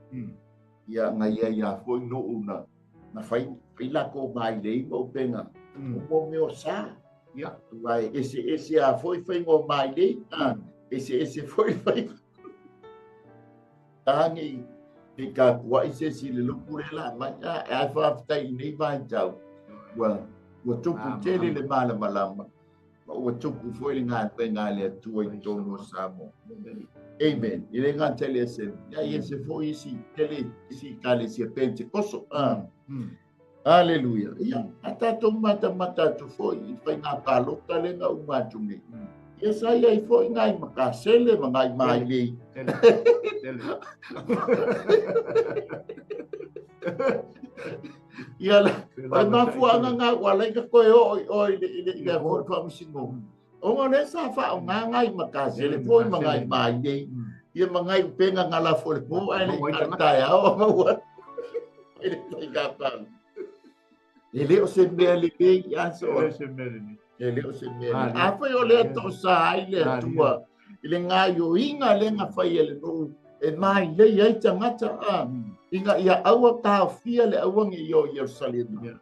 Ia ngai ai a foi nuu na na fai fai lako mai lei ma upenga. O mo mea o sa. Ia. Ua e ese ese a foi fai ngo mai lei. Ese ese foi fai. Tangi i ka kuai se si le lupu le la mai. A e whawhitai i nei vai tau. Ua ua tupu tele le malamalama. Ma ua tupu foi le galuega a le Atua i totonu o Samoa. Amen. I le gata i le SM. Ia i ese foi isi tele isi ekalesia Pentekoso. Aleluia. Ia, a tātou matamata atu foi i faiga palota le na uma atu nei. Ia sa i ai foi ngai makasele ma ngai mailei. Tele. Tele. Ia la, o le mafuaaga ngā ua lai ka koe o i o i le i le i le foi faamasino. Ona o lea sa faaaoga ngai makasele foi ma ngai mailei. Ia ma ngai upenga ngā lafo le po ae le i taeao o maua. I le faiga palota. E le o se mea lelei i aso. E le o se mea lelei. E le o se mea lelei. Afai o lea toʻasa ai le Atua i le gaoioiga lea na fai e le nuu e mailei ai tagata a ina ia aua taofia le aua ne i o i Ierusalema.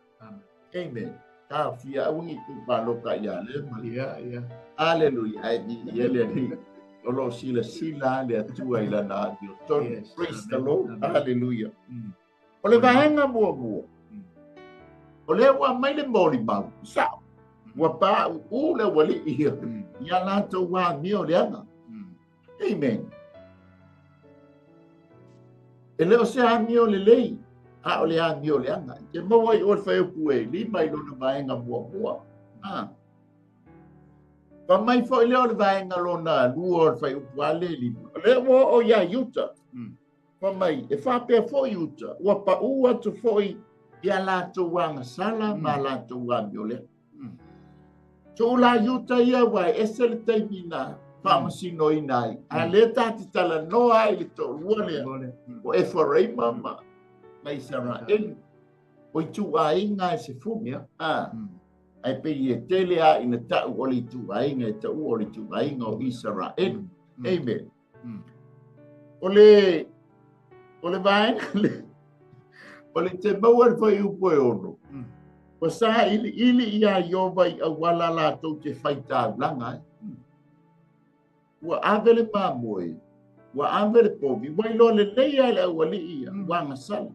Amen. Taofia aua ne i tuupaloka ia le ma. Ia, ia. Aleluia. Ai i ia le alii. O lo o silasila le Atua i lana amiotonu. Yes. Praise the Lord. Amen. Hallelujah. O le vaega muamua, o lea ua aumai le molimau, sao, ua pauu le aualii ia, ia latou amio leaga. Amen. E le o se amio lelei, a o le amio leaga. E te maua ai oe le fuaiupu e 5 i lona vaega muamua. Fa mai foi lea o le vaega lona 2 o le fuaiupu a le 5. O lea ua oo ia Iuta. Fa mai, e faapea foi Iuta, ua pau atu foi ia latou agasala ma latou amio leaga. Tuu la Iuta ia ua e ese le taimi na faamasinoina ai. A lea ta te talanoa ai i le toalua lea, o Efaraima ma Isaraelu, o ituaiga e 10. Ae pei e tele a ina tau o le ituaiga e taua o le ituaiga o Isaraelu. Amen. O le vaega le o le te maua le fuaiupu e 6. Ua sailiili ia Ieova i auala latou te faitaulaga ai. Ua ave le mamoe, ua ave le povi, ua iloa lelei ai le aualii ia, ua agasala.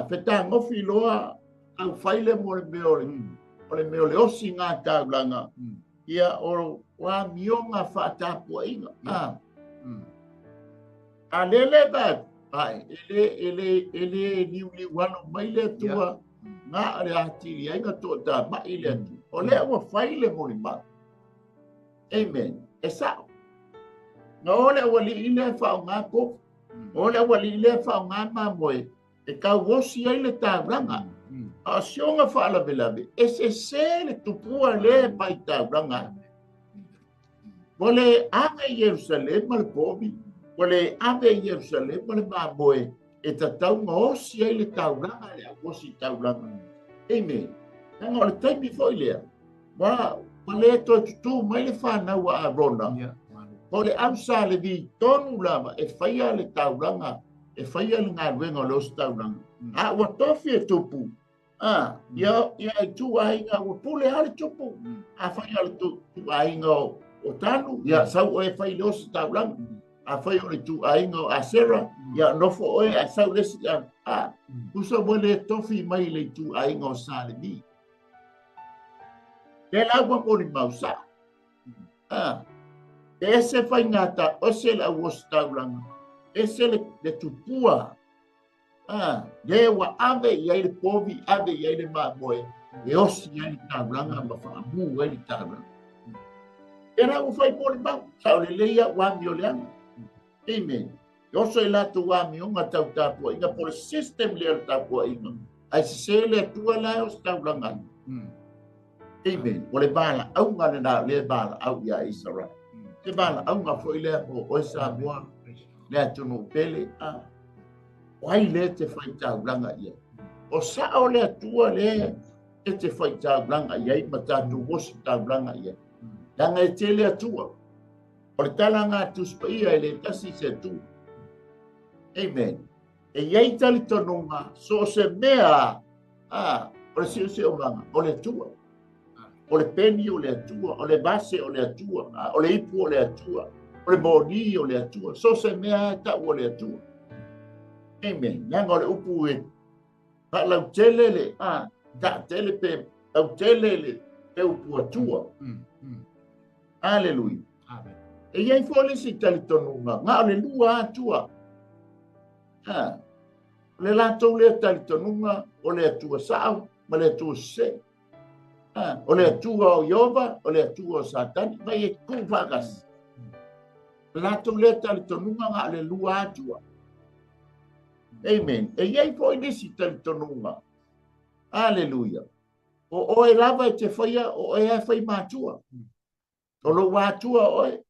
Fetagofi loa au fai le mo le mea o le, o le mea o le osi ngā taulaga, ia o amioga faatapuaiga. A lele ba, ai, e le liuliu alo mai le Atua, ngā le atili ai ngā toʻa mai le Atua. O lea ua fai le molimau. Amen. E sao. Na o le aualii lea faaaoga povi. O le aualii lea faaaoga mamoe. E tauosi ai le taulaga. A o sioga faalavelave, e sese le tupua lea e mai taulaga ai. Ua le ave i Ierusalema le povi, ua le ave i Ierusalema le mamoe, e tatau ona osi ai le taulaga e le au osi taulaga. Amen. Leaga o le taimi foi lea, ua le toe tutū mai le fanau a Arona, po o le au Sa Levi tonu lava e faia le taulaga, e faia le galuega o le osi taulaga. A ua tofi e tupu, ia ituaiga ua pule lava le tupu. Afai o le ituaiga o Tanu, ia sau oe fai le osi taulaga. Afai o le ituaiga o Asera, ia nofo oe ae sau le isi. Tusa ua le tofi mai le ituaiga o Sa Levi. Le la ua molimau sao. E ese faigata, ese le au osi taulaga, ese le tupua. Le ua ave i ai le povi, ave i ai le mamoe, e osi ai le taulaga ma faamu ai le taulaga. E la ua fai molimau, sao lelei au amioleaga. Amen. E oso i latou amioga tau tapuaiga, po o le system lea o le tapuaiga. Ae sese le Atua la e osi taulaga ai. Amen. O le valaauga lena o lea valaau ia Israel. Se valaauga foi lea mo oe Samoa, le atunuu pele. O ai lea te fai taulaga i ai? O sao le Atua lea e te fai taulaga i ai ma tatou osi taulaga i ai. Leaga e tele Atua. O le tala ngā Tusi Paia e le tasi se Atua. Amen. E i ai talitonuga, so o se mea, o le siosiomaga, o le Atua. O le peni o le Atua, o le vase o le Atua, o le ipu o le Atua, o le moni o le Atua, so o se mea e tau o le Atua. Amen. Leaga o le upu e faalautele le, taatele pe lautele le pe upu Atua. Aleluia. Amen. E i ai foi le isi talitonuga, na o le lua Atua. O le latou lea talitonuga, o le Atua sao ma le Atua sese. O le Atua o Ieova, o le Atua o Satani, vai e tu faatasi. O le latou lea talitonuga, na o le lua Atua. Amen. E i ai foi nisi talitonuga. Aleluia. O oe lava e te faia, o oe e fai matua. O lou Atua oe.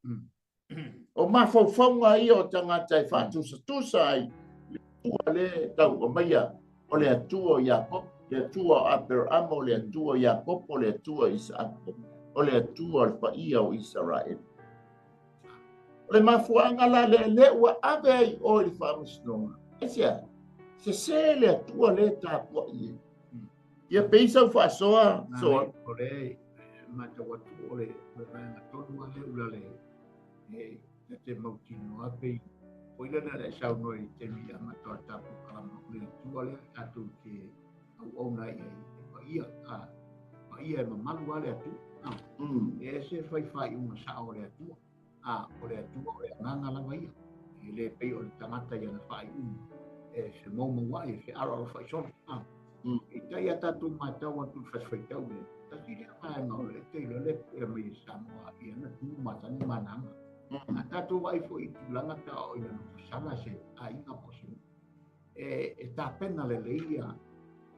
O mafaufauga ia o tagata e faatusatusa ai le Atua le tau aumaia, o le Atua o Iakopo, le Atua o Aperahama, o le Atua o Iakopo, o le Atua o Isaako, o le Atua o le paia o Isaraelu. O le mafuaaga la lea, lea ua ave ai oe i le faamasinoga. Aisea? Sese le Atua le tapuai ai. Ia pei sau faasoa, soa. O le matau atu o le vaega tonu a lea ula le e te mautinoa pei o ila na le saunoa i taimi i amata o le tatou kalama o le Atua lea tatou te auauna ai ai e paia, paia e mamalu a le Atua. E ese fai faaiuga sao o le Atua. O le Atua o le agaga lava ia. E le pei o le tagata i ana faaiuga e se maumauai, e se aloalofai solo. E tai a tatou matau atu i le fasifaitau lea, tasi lea vaega o le te iloa le pue mai e Samoa i ana tu masani ma ana aga. A tatou vaai foi i tulaga ta o ina nofo sala se aiga po o se nuu, e tapena lelei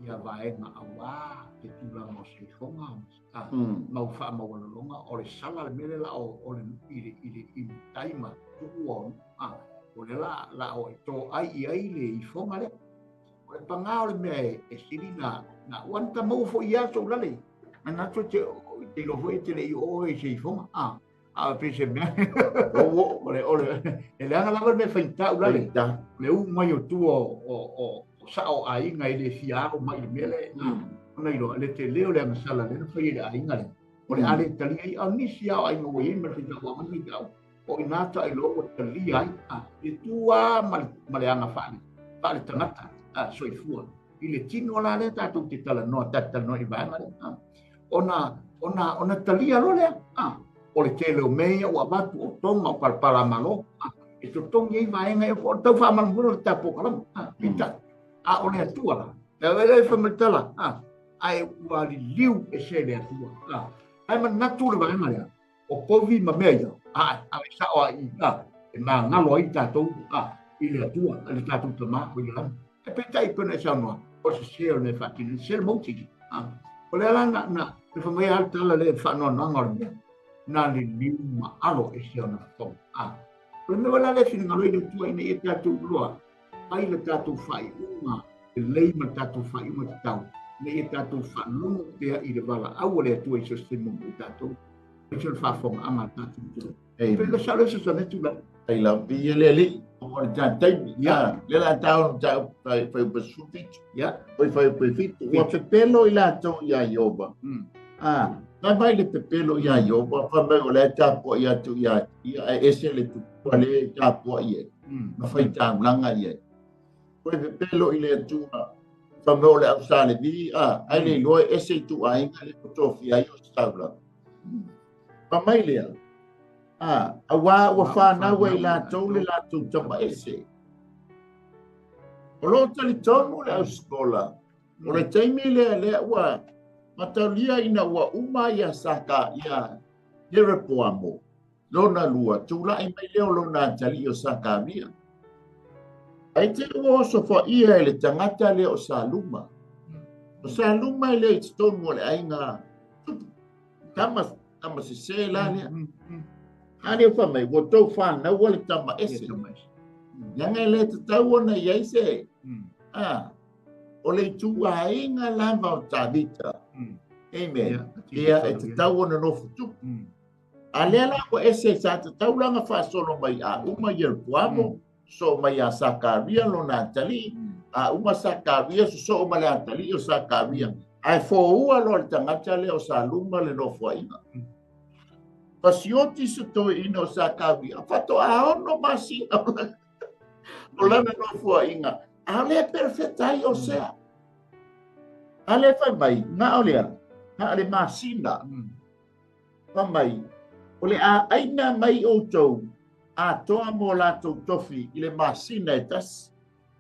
ia vaega auā te tulaga o se ifoga mau faamaualaloga o le sala le mea lea la o le i le i le i le tai ma tuu o o le la la o e toai i ai le ifoga lea. O le pagā o le mea e sili na ua na maua foi ia sou lale. Manatu te iloa foi e te le i oo i se ifoga. A pe se mea. O le o le e leaga lava le mea faigata ulale. Le u mai o tua o sao aiga e le fia alo mai i le mea lea. Ona iloa le tele o le agasala lea na fai e le aiga lea. O le a le talia ai, a o nisi lava o aiga ua i ai ma le faitau a le faitau. O ina ta iloa ua talia ai. E tu lava ma le aga faale tagata soifua. I le tino la lea tatou te talanoa, tatou talanoa i vaega lea. Ona talia loa lea. O le tele o mea ia ua avatu, o toga, o palapala malo. E totogi ai vaega ia, o le tau faamalamalama o le tatou polokalame. Peitai, a o le Atua la, e le fai mai le tala, ae ua liliu ese le Atua. Ae manatu le vaega lea, o povi ma mea ia, ave sao ai i, e magalo ai tatou i le Atua, i le tatou Tama o i le lagi. E peitai pei ona e saunoa, o le sese o le mea e faatino, sese le mauti. O lea la na fai mai lava le tala lea i le faanoanoaga o le mea, na liliu ma alo ese ona fofoga. O le mea foi la lea e finagalo ai le Atua ina ia tatou iloa, Fai le tatou faaiuga lelei ma le tatou faaiuga tatau, ina ia tatou faalogo pea i le valaau a le Atua i so o se taimi mo i tatou, aemaise o le faafofogaaga a le tatou atunuu. Amen. Pei sa le fesoasoani atu la. Ai la viia le Alii o le taimi. Ia, le la tau no tau fai fai upe sufitu. Ia. Oi fai upe fitu. Ua pepelo i latou ia Ioba. Ah, mai mai le pepelo ia Ioba, fa mai o le tapuai atu ia ia e ese le tupua le tapuai ai. Ma fai taulaga i ai. Koe pepelo i le Atua, fa mai o le au sa le vi, a, ai le iloa e ese i tuaiga le o tofia ai o se taulaga. Fa mai lea, a, auā ua fanau ai latou le latou tama ese. O lo o talitonu le ausikola, o le taimi lea lea ua mataulia ina ua uma ia Saka ia Jeroboamo lona lua, tulai mai lea o lona atalii o Sakaria. Ai te ua osofaia e le tagata lea o Saluma. O Saluma e lea i totonu o le aiga tupu. Tama, tama sese la lea. A lea fa mai, ua tou whānaua le tama ese. Leaga e le tatau ona i ai se. A, o le ituaiga lava o Tavita. Amen. Ia, e tatau ona nofo tupu. A lea la ua ese sa tatau la ona faasolo mai a uma Ieropoamo, sosoo mai ia Sakaria lona atalii, a uma Sakaria sosoo ma le atalii o Sakaria, ae foua loa le tagata lea o Saluma le nofoaiga. Fasioti se toeaina o Sakaria, faatoa 6 masina o lana nofoaiga, a o lea e perefeta ai Osea. A lea fai mai, na o lea, na o le masina. Fai mai, o le a ʻaina mai ʻoutou atoa mo latou tofi i le masina e tasi.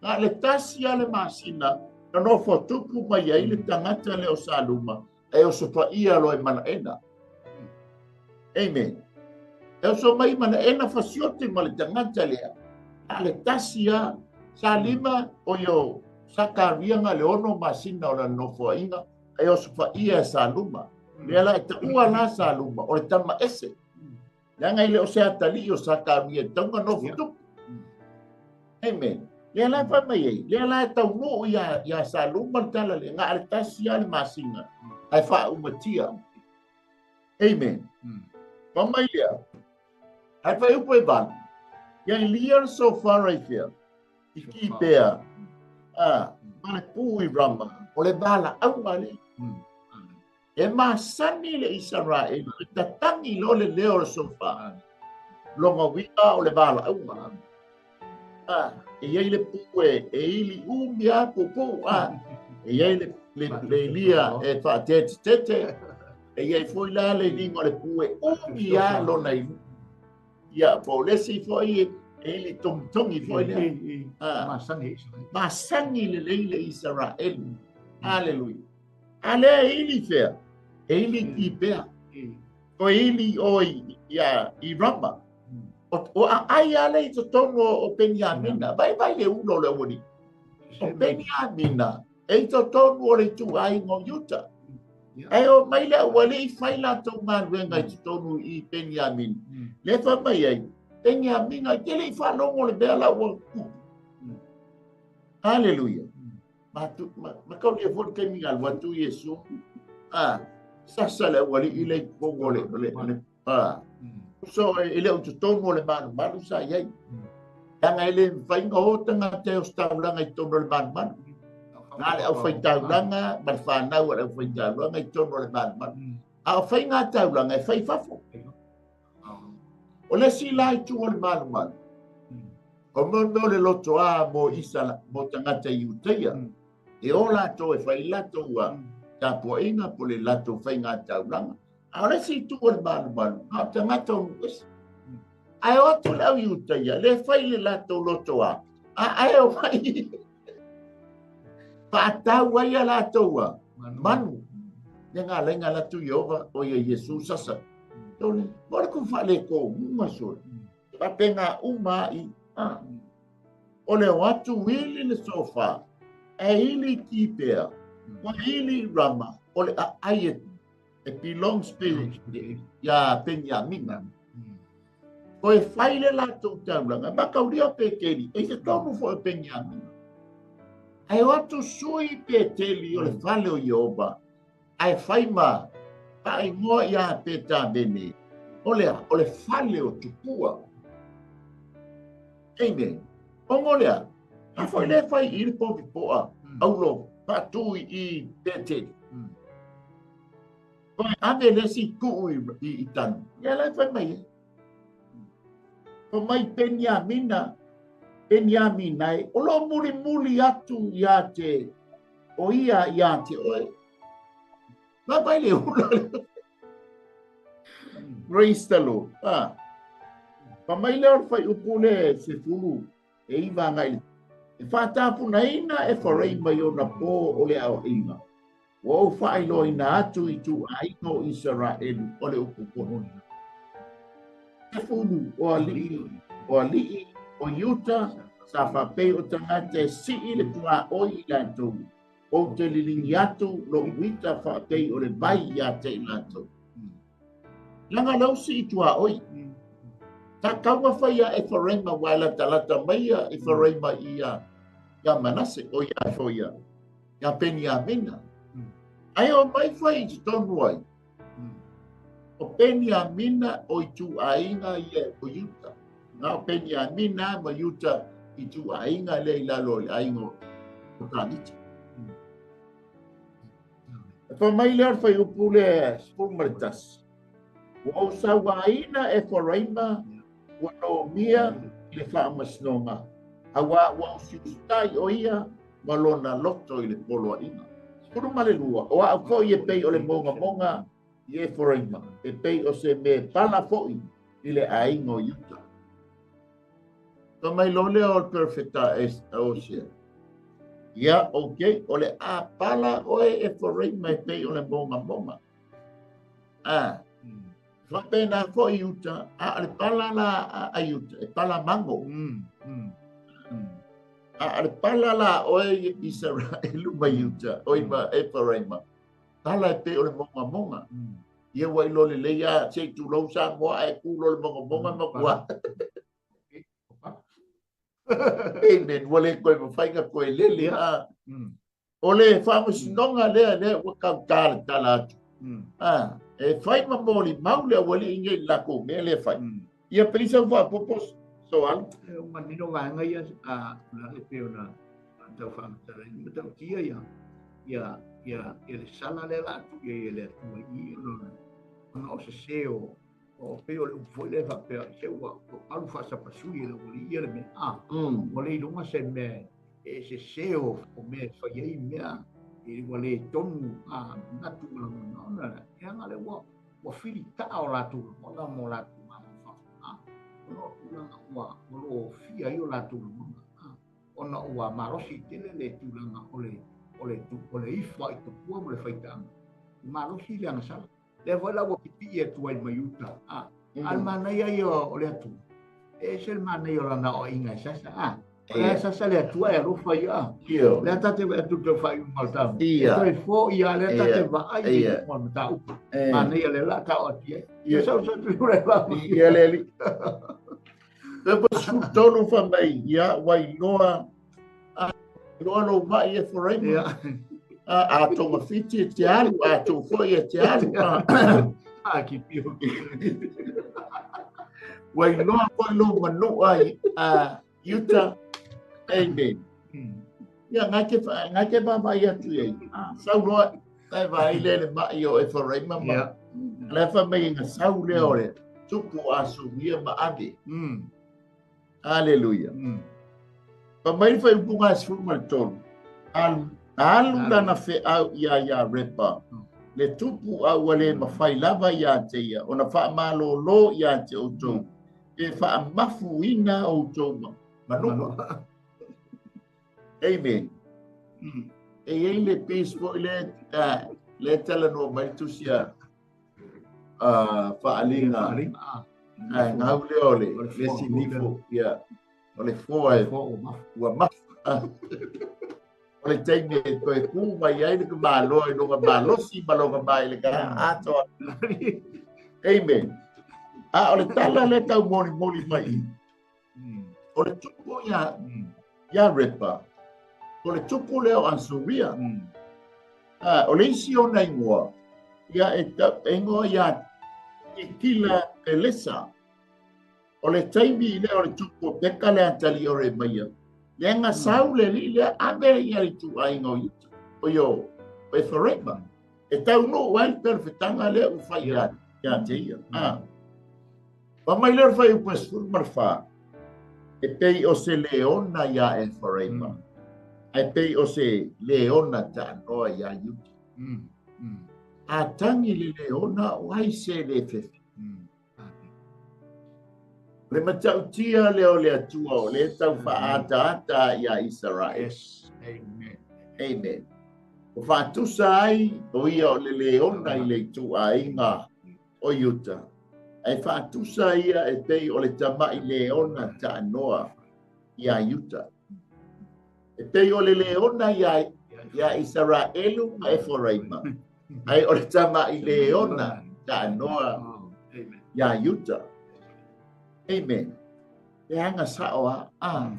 Na o le tasi lava le masina na nofo tupu mai ai le tagata lea o Saluma e osofaia loa i Manaena. Amen. E oso mai Manaena fasioti ma le tagata lea. Na o le tasi lava, sa lima o io Sakaria na le 6 masina o lana nofoaiga e osofaia e Saluma. Lea la e taua la Saluma o le tama ese. Leaga e le o se atalii o Sakaria e tau ona nofo tupu. Amen. Lea la e fai mai ai, lea la e taunuu ia Saluma le tala lea, na o le tasi lava le masina, ae faaumatia. Amen. Fai mai lea, ae fai upu e 8, ia ilia le sofara i fea, i Kipea, a, ma le pu i Rama, o le valaauga lea. E masani le Isaraelu, e tatagi loa le leo o le sofa. Lona uiga o le valaauga. A, e i ai le pu e ili umi a puupuu, a, e i ai le ilia e faatetetete, e i ai foi la le iliga o le pu e umi a lona ili. Ia, po o le isi foi e ili togitogi foi lea. A, masani lelei le Isaraelu. Aleluia. A lea e ili fea? E ili i Kipea. O e ili o ia, i Rama. O aai a lea i totonu o Peniamina. Vai vai le ulo o le aualii. O Peniamina e i totonu o le ituaiga o Iuta. Ae o mai le aualii fai latou galuega i totonu i Peniamina. Lea fai mai ai, Peniamina, e te le i faalogo le mea la ua tupu. Haleluia. Ma taulia foi le taimi na alu atu Iesu, a, sasa le aualii le i totonu o le, a, so e le o totonu o le malumalu sa i ai. Leaga e le mafai ona o tagata e ositaulaga i totonu o le malumalu. Na le aufaitaulaga ma le fanau a le aufaitaulaga i totonu o le malumalu. A o faigataulaga e fai i fafo. O le isi la itu o le malumalu, o mea o le lotoa mo Isala, mo tagata i Iutaia, e o latou e fai latou a tapuaiga po le latou faigataulaga. A o le isi itu o le malumalu, na o tagata o nuu ese. Ae o atu le au Iutaia, le fai le latou lotoa, a ae o mai faatau ai a latou a manu. Le ngā lainga latu Iehova o ia Iesu sasa. Tole, mo le ku whaale ko uma sole. Pa pe ngā uma i a. O le o atu ili le sofa, e ili ki pea, o ili Rama, o le a ai e, e belongs pe ia Penyamina. Toe fai le latou taulaga, mataulia o Peteli, e i se tonu foi o Peniamina. Ae o atu sui Peteli o le fale o Ieova, ae fai ma faaigoa ia Petavene, o le a? O le fale o tupua. Amen. Ona o le a? A foi lea fai i le povi poa, aulo, faatu i Peteli. Toe ave le isi tuu i Tanu. Ia la e fai mai ai. Fai mai Peniamina, Peniamina e, o lo o mulimuli atu ia te, o ia ia te oe. La vai le ula le. Praise the Lord. Ah. Fai mai lea o le fuaiupu le 19 agai i le E faatapunaina Efaraima i ona po o le aoaiga. Ua ou faailoaina atu i ituaiga o Isaraelu o le upu moni. 10 o alii o alii o Iuta sa faapei o tagata e sii le tuaoi i latou. Ou te liligi atu lou ita faapei o le vai ia te i latou. Leaga lea ua sii tuaoi. Sa taumafai ia Efaraima aua e latalata mai ia Efaraima ia Manase, o ia foi ia ia Peniamina. Ae o mai fai i totonu ai. O Peniamina o ituaiga ia o Iuta. Na o Peniamina ma Iuta ituaiga lea i lalo o le aiga o Tāvita. E fai mai lea o le fuaiupu le 11. Ua ou sauaina Efaraima ua lomia i le faamasinoga, auā ua usiusitai o ia ma lona loto i le poloaiga. 12, o au foi e pei o le mogamoga i Efaraima, e pei o se mea pala foi i le aiga o Iuta. Fai mai loa lea o le perofeta Hosea, Ia, okay, o le a pala oe Efaraima e pei o le mogamoga. Ah, faapena foi Iuta, a o le pala la a Iuta, e pala mago. A o le pala la oe Isaraelu ma Iuta, oi ma Efaraima, pala e pei o le mogamoga. Ia ua iloa lelei lava, se i tulou Samoa ae tu loa le mogamoga ma ua. Amen. Ua le toe mafai ona toe lele. O le faamasinoga lea, lea ua tautā le tala atu. E fai ma molimau le aualii nei i le latou mea lea e fai. Ia pei sau faaopoopo Soalo. E ua manino vaega ia a le pei ona tau faamatalaina matautia ia ia ia ia le sala lea la atu ia ia le Atua i ona ona o sese o o pei o le upu foi lea faapea se ua alu faasapasui e le aualii ia le mea a ua le iloga se mea e sese o mea e fai ai mea e ua le tonu a manatu ma lagona ona leaga le ua ua filitaa o latou lagona ma o latou mafaufau a ona o tulaga ua lofia ai o latou lagona a ona ua malosi tele le tulaga o le o le o le ifo i tupua ma le faitaaga malosi le agasala lea foi la ua pipii atu ai mai uta a a le manaia ia o le Atua e ese le manaia o lana aoaiga e sasa a o le sasa le Atua e alofa ia a lea ta te vaai atu tau faaiuga o le tau e toe foia lea ta te vaai i le mataupu manaia le la ta o atu ai ia sau sau tu le va ia le ali le pa su tolu fa mai ia ua iloa iloa lou mai Efaraima a togafiti e te alu a tou foi e te alu a ki pio ua iloa foi lou manua a Iuta. Amen. Ia ngai te ngai te vaavaai atu i ai. Sau loa tai vaai le le mai o Efaraima ma le fa mai na sau lea o le tupu a Suria ma ave. Aleluia. Fa mai le fuaiupuga 13. Alu alu lana feau ia Iarepa, le tupu a ua le mafai lava ia te ia ona faamalōlō ia te outou, pe faamafuina outou manua. Amen. E i ai le piece foi le le talanoa mai le tusi a Faaaliga ae gau lea o le isi nifo ia o le foa e ua mafu. O le taimi e toe kū mai ai le tamāloa i lona malosi ma lona maelega atoa. Amen. A o le tala lea taumolimoli mai o le tupu ia Repa, o le tupu lea o Asuria. O le isi ona igoa, ia e igoa ia Tikila Pelesa. O le taimi lea o le tupu o Peka le atali o re maia. Le nga sau le li le ave ia le ituaiga o Iuta, o io, o Eferaima. E taunuu ai le perofetaga lea ua fai ia te ia. Fai mai lea o le fuaiupu e 14, e pei o se leona iā Eferaima, ae pei o se leona taanoa iā Iuta. A tagi le leona, o ai se le fefe? O le matautia lea o le Atua o lea tau faaataata iā Isaraele. Yes. Amen. Amen. O faatusa ai o ia o le leona i le ituaiga o Iuta, ae faatusa ia e pei o le tama'i leona taanoa iā Iuta. E pei o le leona iā Isaraelu ma Eferaima, ae o le tama'i leona taanoa iā Iuta. Amen. E aga sa'o a.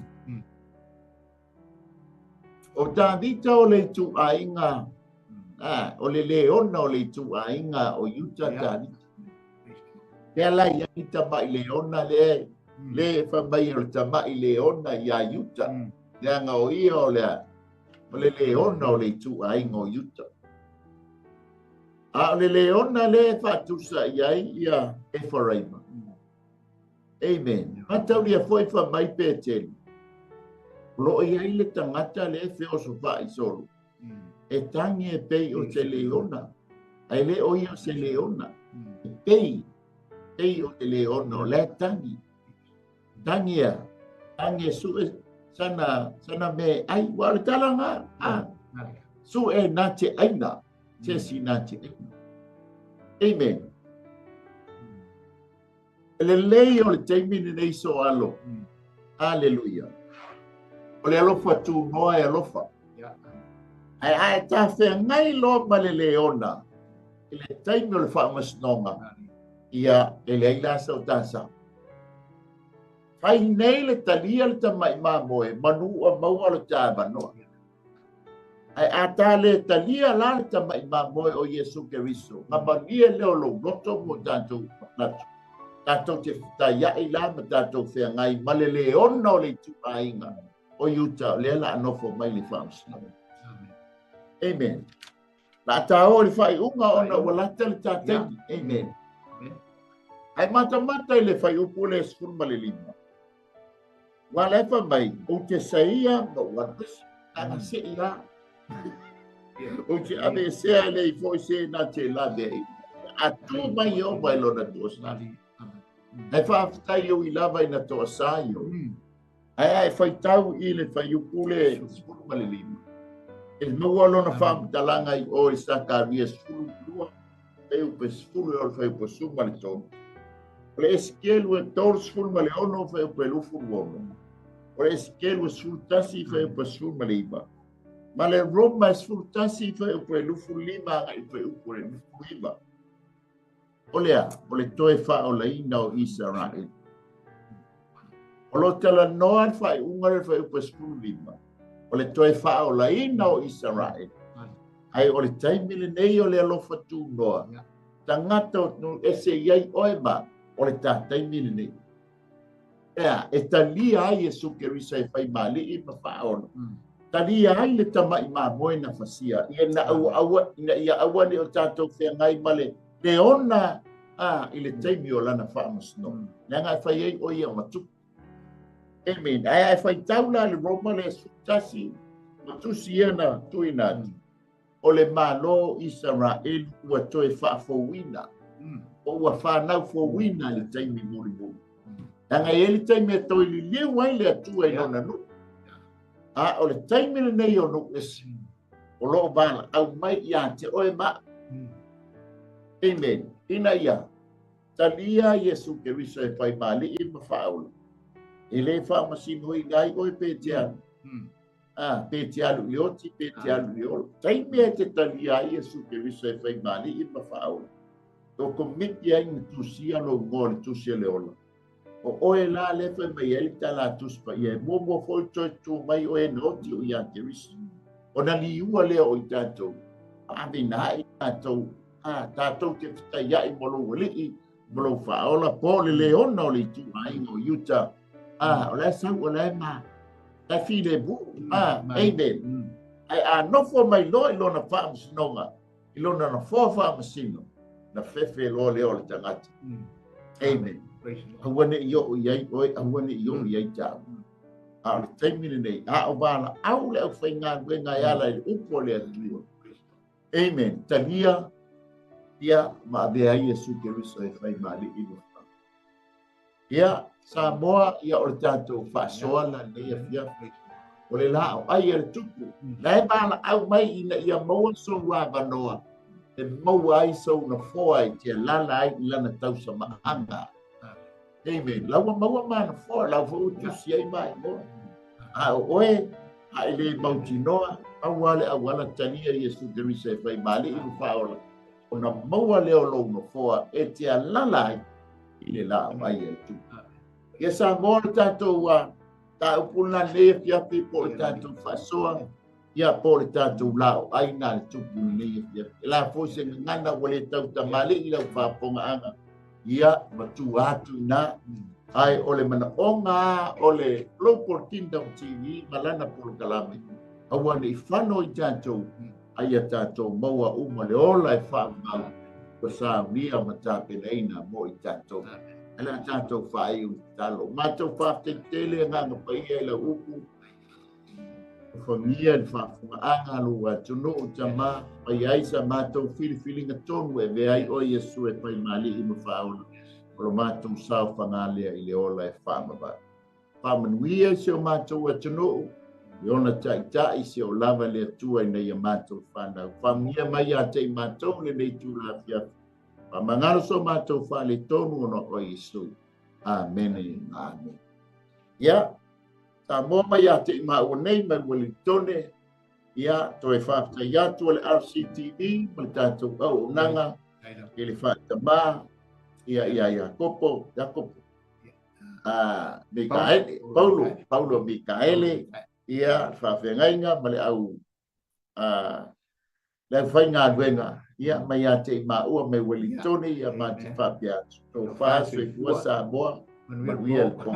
O Tavita o le ituaiga, o le leona o le ituaiga o Iuta Tavita. Lea la i ai tama'i leona le le fai mai o le tama'i leona iā Iuta. Leaga o ia o le leona o le ituaiga o Iuta. A o le leona le faatusa i ai ia Eferaima. Amen. Mataulia foi fai mai Petelu. O loo i ai le tagata le feosofa'i solo. E tagi e pei o se leona. Ae le o ia o se leona. E pei o le leona o le tagi. Tagi ia. Tagi e su'e sana me ai. Ua o le talaga. Su'e na te aina. Se si na te aina. Amen. E lelei o le taimi lenei so alo. Aleluia. O le alofa tunoa e alofa. Ae ae tafeagai loa ma le leona i le taimi o le faamasinoga, ia e leai la sau tasa. Fai nei le talia le tama'i mamoe, manu ua maua lo tāvanoa. Ae a tā le talia la le tama'i mamoe o Iesu Keriso, nga malie leo lou loto mo tātou manatu. Tātou te taia'i la ma tātou feagai ma le leona o le ituaiga o Iuta, o lea la anofo mai le faamasinoga. Amen. La tā o le faaiuga ona ua lata le tātaimi. Amen. Ae matamata i le fuaiupu le 15. Ua le fai mai, ou te saia ma ou alu ese, taga se'i la. Ou te aveesea e leai foi se na te laveai. A tu mai Ieova i lona toasā. Ae faafetai ui lava ina toasā Ieova. Ae ae faitau i le fuaiupu le 15. E maua lona faamatalaga i o i Sakaria 12, fuaiupu 10 e o le fuaiupu 13. O le Esekielu e 36 fuaiupu e 26. O le Esekielu e 11 fuaiupu e 19. Ma le Roma e 11 fuaiupu e 25 agai fuaiupu e 29. O lea, o le toe faaolaina o Isaraele. O lo talanoa le faaiuga le fuaiupu e 15. O le toe faaolaina o Isaraele. Ae o le taimi lenei o le alofa tunoa. Tagata o nuu ese i ai oe ma o le tātaimi lenei. Ea, e talia ai Iesu Keriso e fai maali'i ma faaola. Talia ai le tama'i mamoe na fasia. Ia na aua, ina ia aua ne o tātou feagai ma le leona i le taimi o lana faamasinoga. Leaga e fai ai o ia ma tupu. Amen. Ae ae faitau la le Roma le 11, ma tusi ia na tuuina atu. O le Malo Isaraelu ua toe faafouina. O ua whanau fouina i le taimi mulimuli. Leaga e i ai le taimi e toe liliu ai le Atua i lona nuu. A o le taimi lenei o nuu ese. O loo valaau mai ia te oe ma. Amen. Ina ia talia Iesu Keriso e fai maali'i ma faaola. E le faamasinoina ai oe pe te alu. Pe te alu i oti, pe te alu i ola. Taimi e te talia ai Iesu Keriso e fai maali'i ma faaola. O komiti ai na tusia lou igoa i le Tusi o le Ola. O oe la lea e fai mai ai le tala a Tusi Paia, e muamua foi toe tu mai oe na oti o ia Keriso. Ona liua lea o i tatou, faavina ai tatou, a, tatou te fetaiai mo lou alii, mo lou faaola, po o le leona o le ituaiga o Iuta. A, o la e sau, o la e ma, la e filemu. A, amen. Ae a nofo mai loa i lona faamasinoga, i lona nofoa faamasino, na fefe loa lea o le tagata. Amen. Aua ne i oo i ai oe, aua ne i oo i ai tāua. A o le taimi lenei, a o valaau le aufaigaluega e ala i le upu a le Atua. Amen. Talia ia ma avea ai Iesu Keriso e fai ma alii ma faa. Ia, Samoa, ia o le tatou faasoa la lenei afiafi. O le laau ai a le tupu. La e valaau mai ina ia maua sou avanoa e maua ai sou nofoa e te alaala ai i lana tausamaaga. Amen. La ua maua ma nofoa, la ua foi ua tusi ai ma igoa. A o oe, a e le mautinoa, pau lava le auala talia Iesu Keriso e fai ma alii ma faaola, ona maua lea o lou nofoa e te alaala ai i le laau ai a le tupu. Ia Samoa le tatou mataupu lena lenei afiafi po o le tatou faasoa, ia po o le tatou laau ai na le tupu lenei afiafi. E la foi se gagana ua le tautamalii i lau faafofogaaga, ia matua atu i ina. Ae o le manaoga o le Global Kingdom TV ma lana polokalame, aua ne i fano i tatou, a ia tatou maua uma le ola e faavavau ua saunia ma tapenaina mo i tatou. Ae le a tatou faaiu i tatalo. Matou faafetai tele Agaga Paia i lau upu, alofagia le faafofogaaga a lou atunuu, Tama, fai ai sa matou filifiliga tonu e avea ai oe Iesu e fai ma Alii ma Faaola o lo matou saofaga lea i le ola e faavavau. Faamanuia i si o matou atunuu, i ona taitai, se o lava le Atua ina ia matou fanau. Faamanuia mai ia te i matou lenei itula afiafi. Faamagalo so matou faaletonu ona o Iesu. Amene, amene. Ia, Samoa mai ia te i maua nei mai Welitone, ia, toe faafetai atu a le RCTV ma le tatou auaunaga i le faatamā, ia, ia Iakopo, Iakopo, Mikaele, Paulo, Paulo Mikaele, ia, le faafeagaiga ma le au, le aufaigaluega, ia, mai ia te i maua mai Welitone, ia, ma te faapea atu. Tofa, soifua Samoa, manuia le po.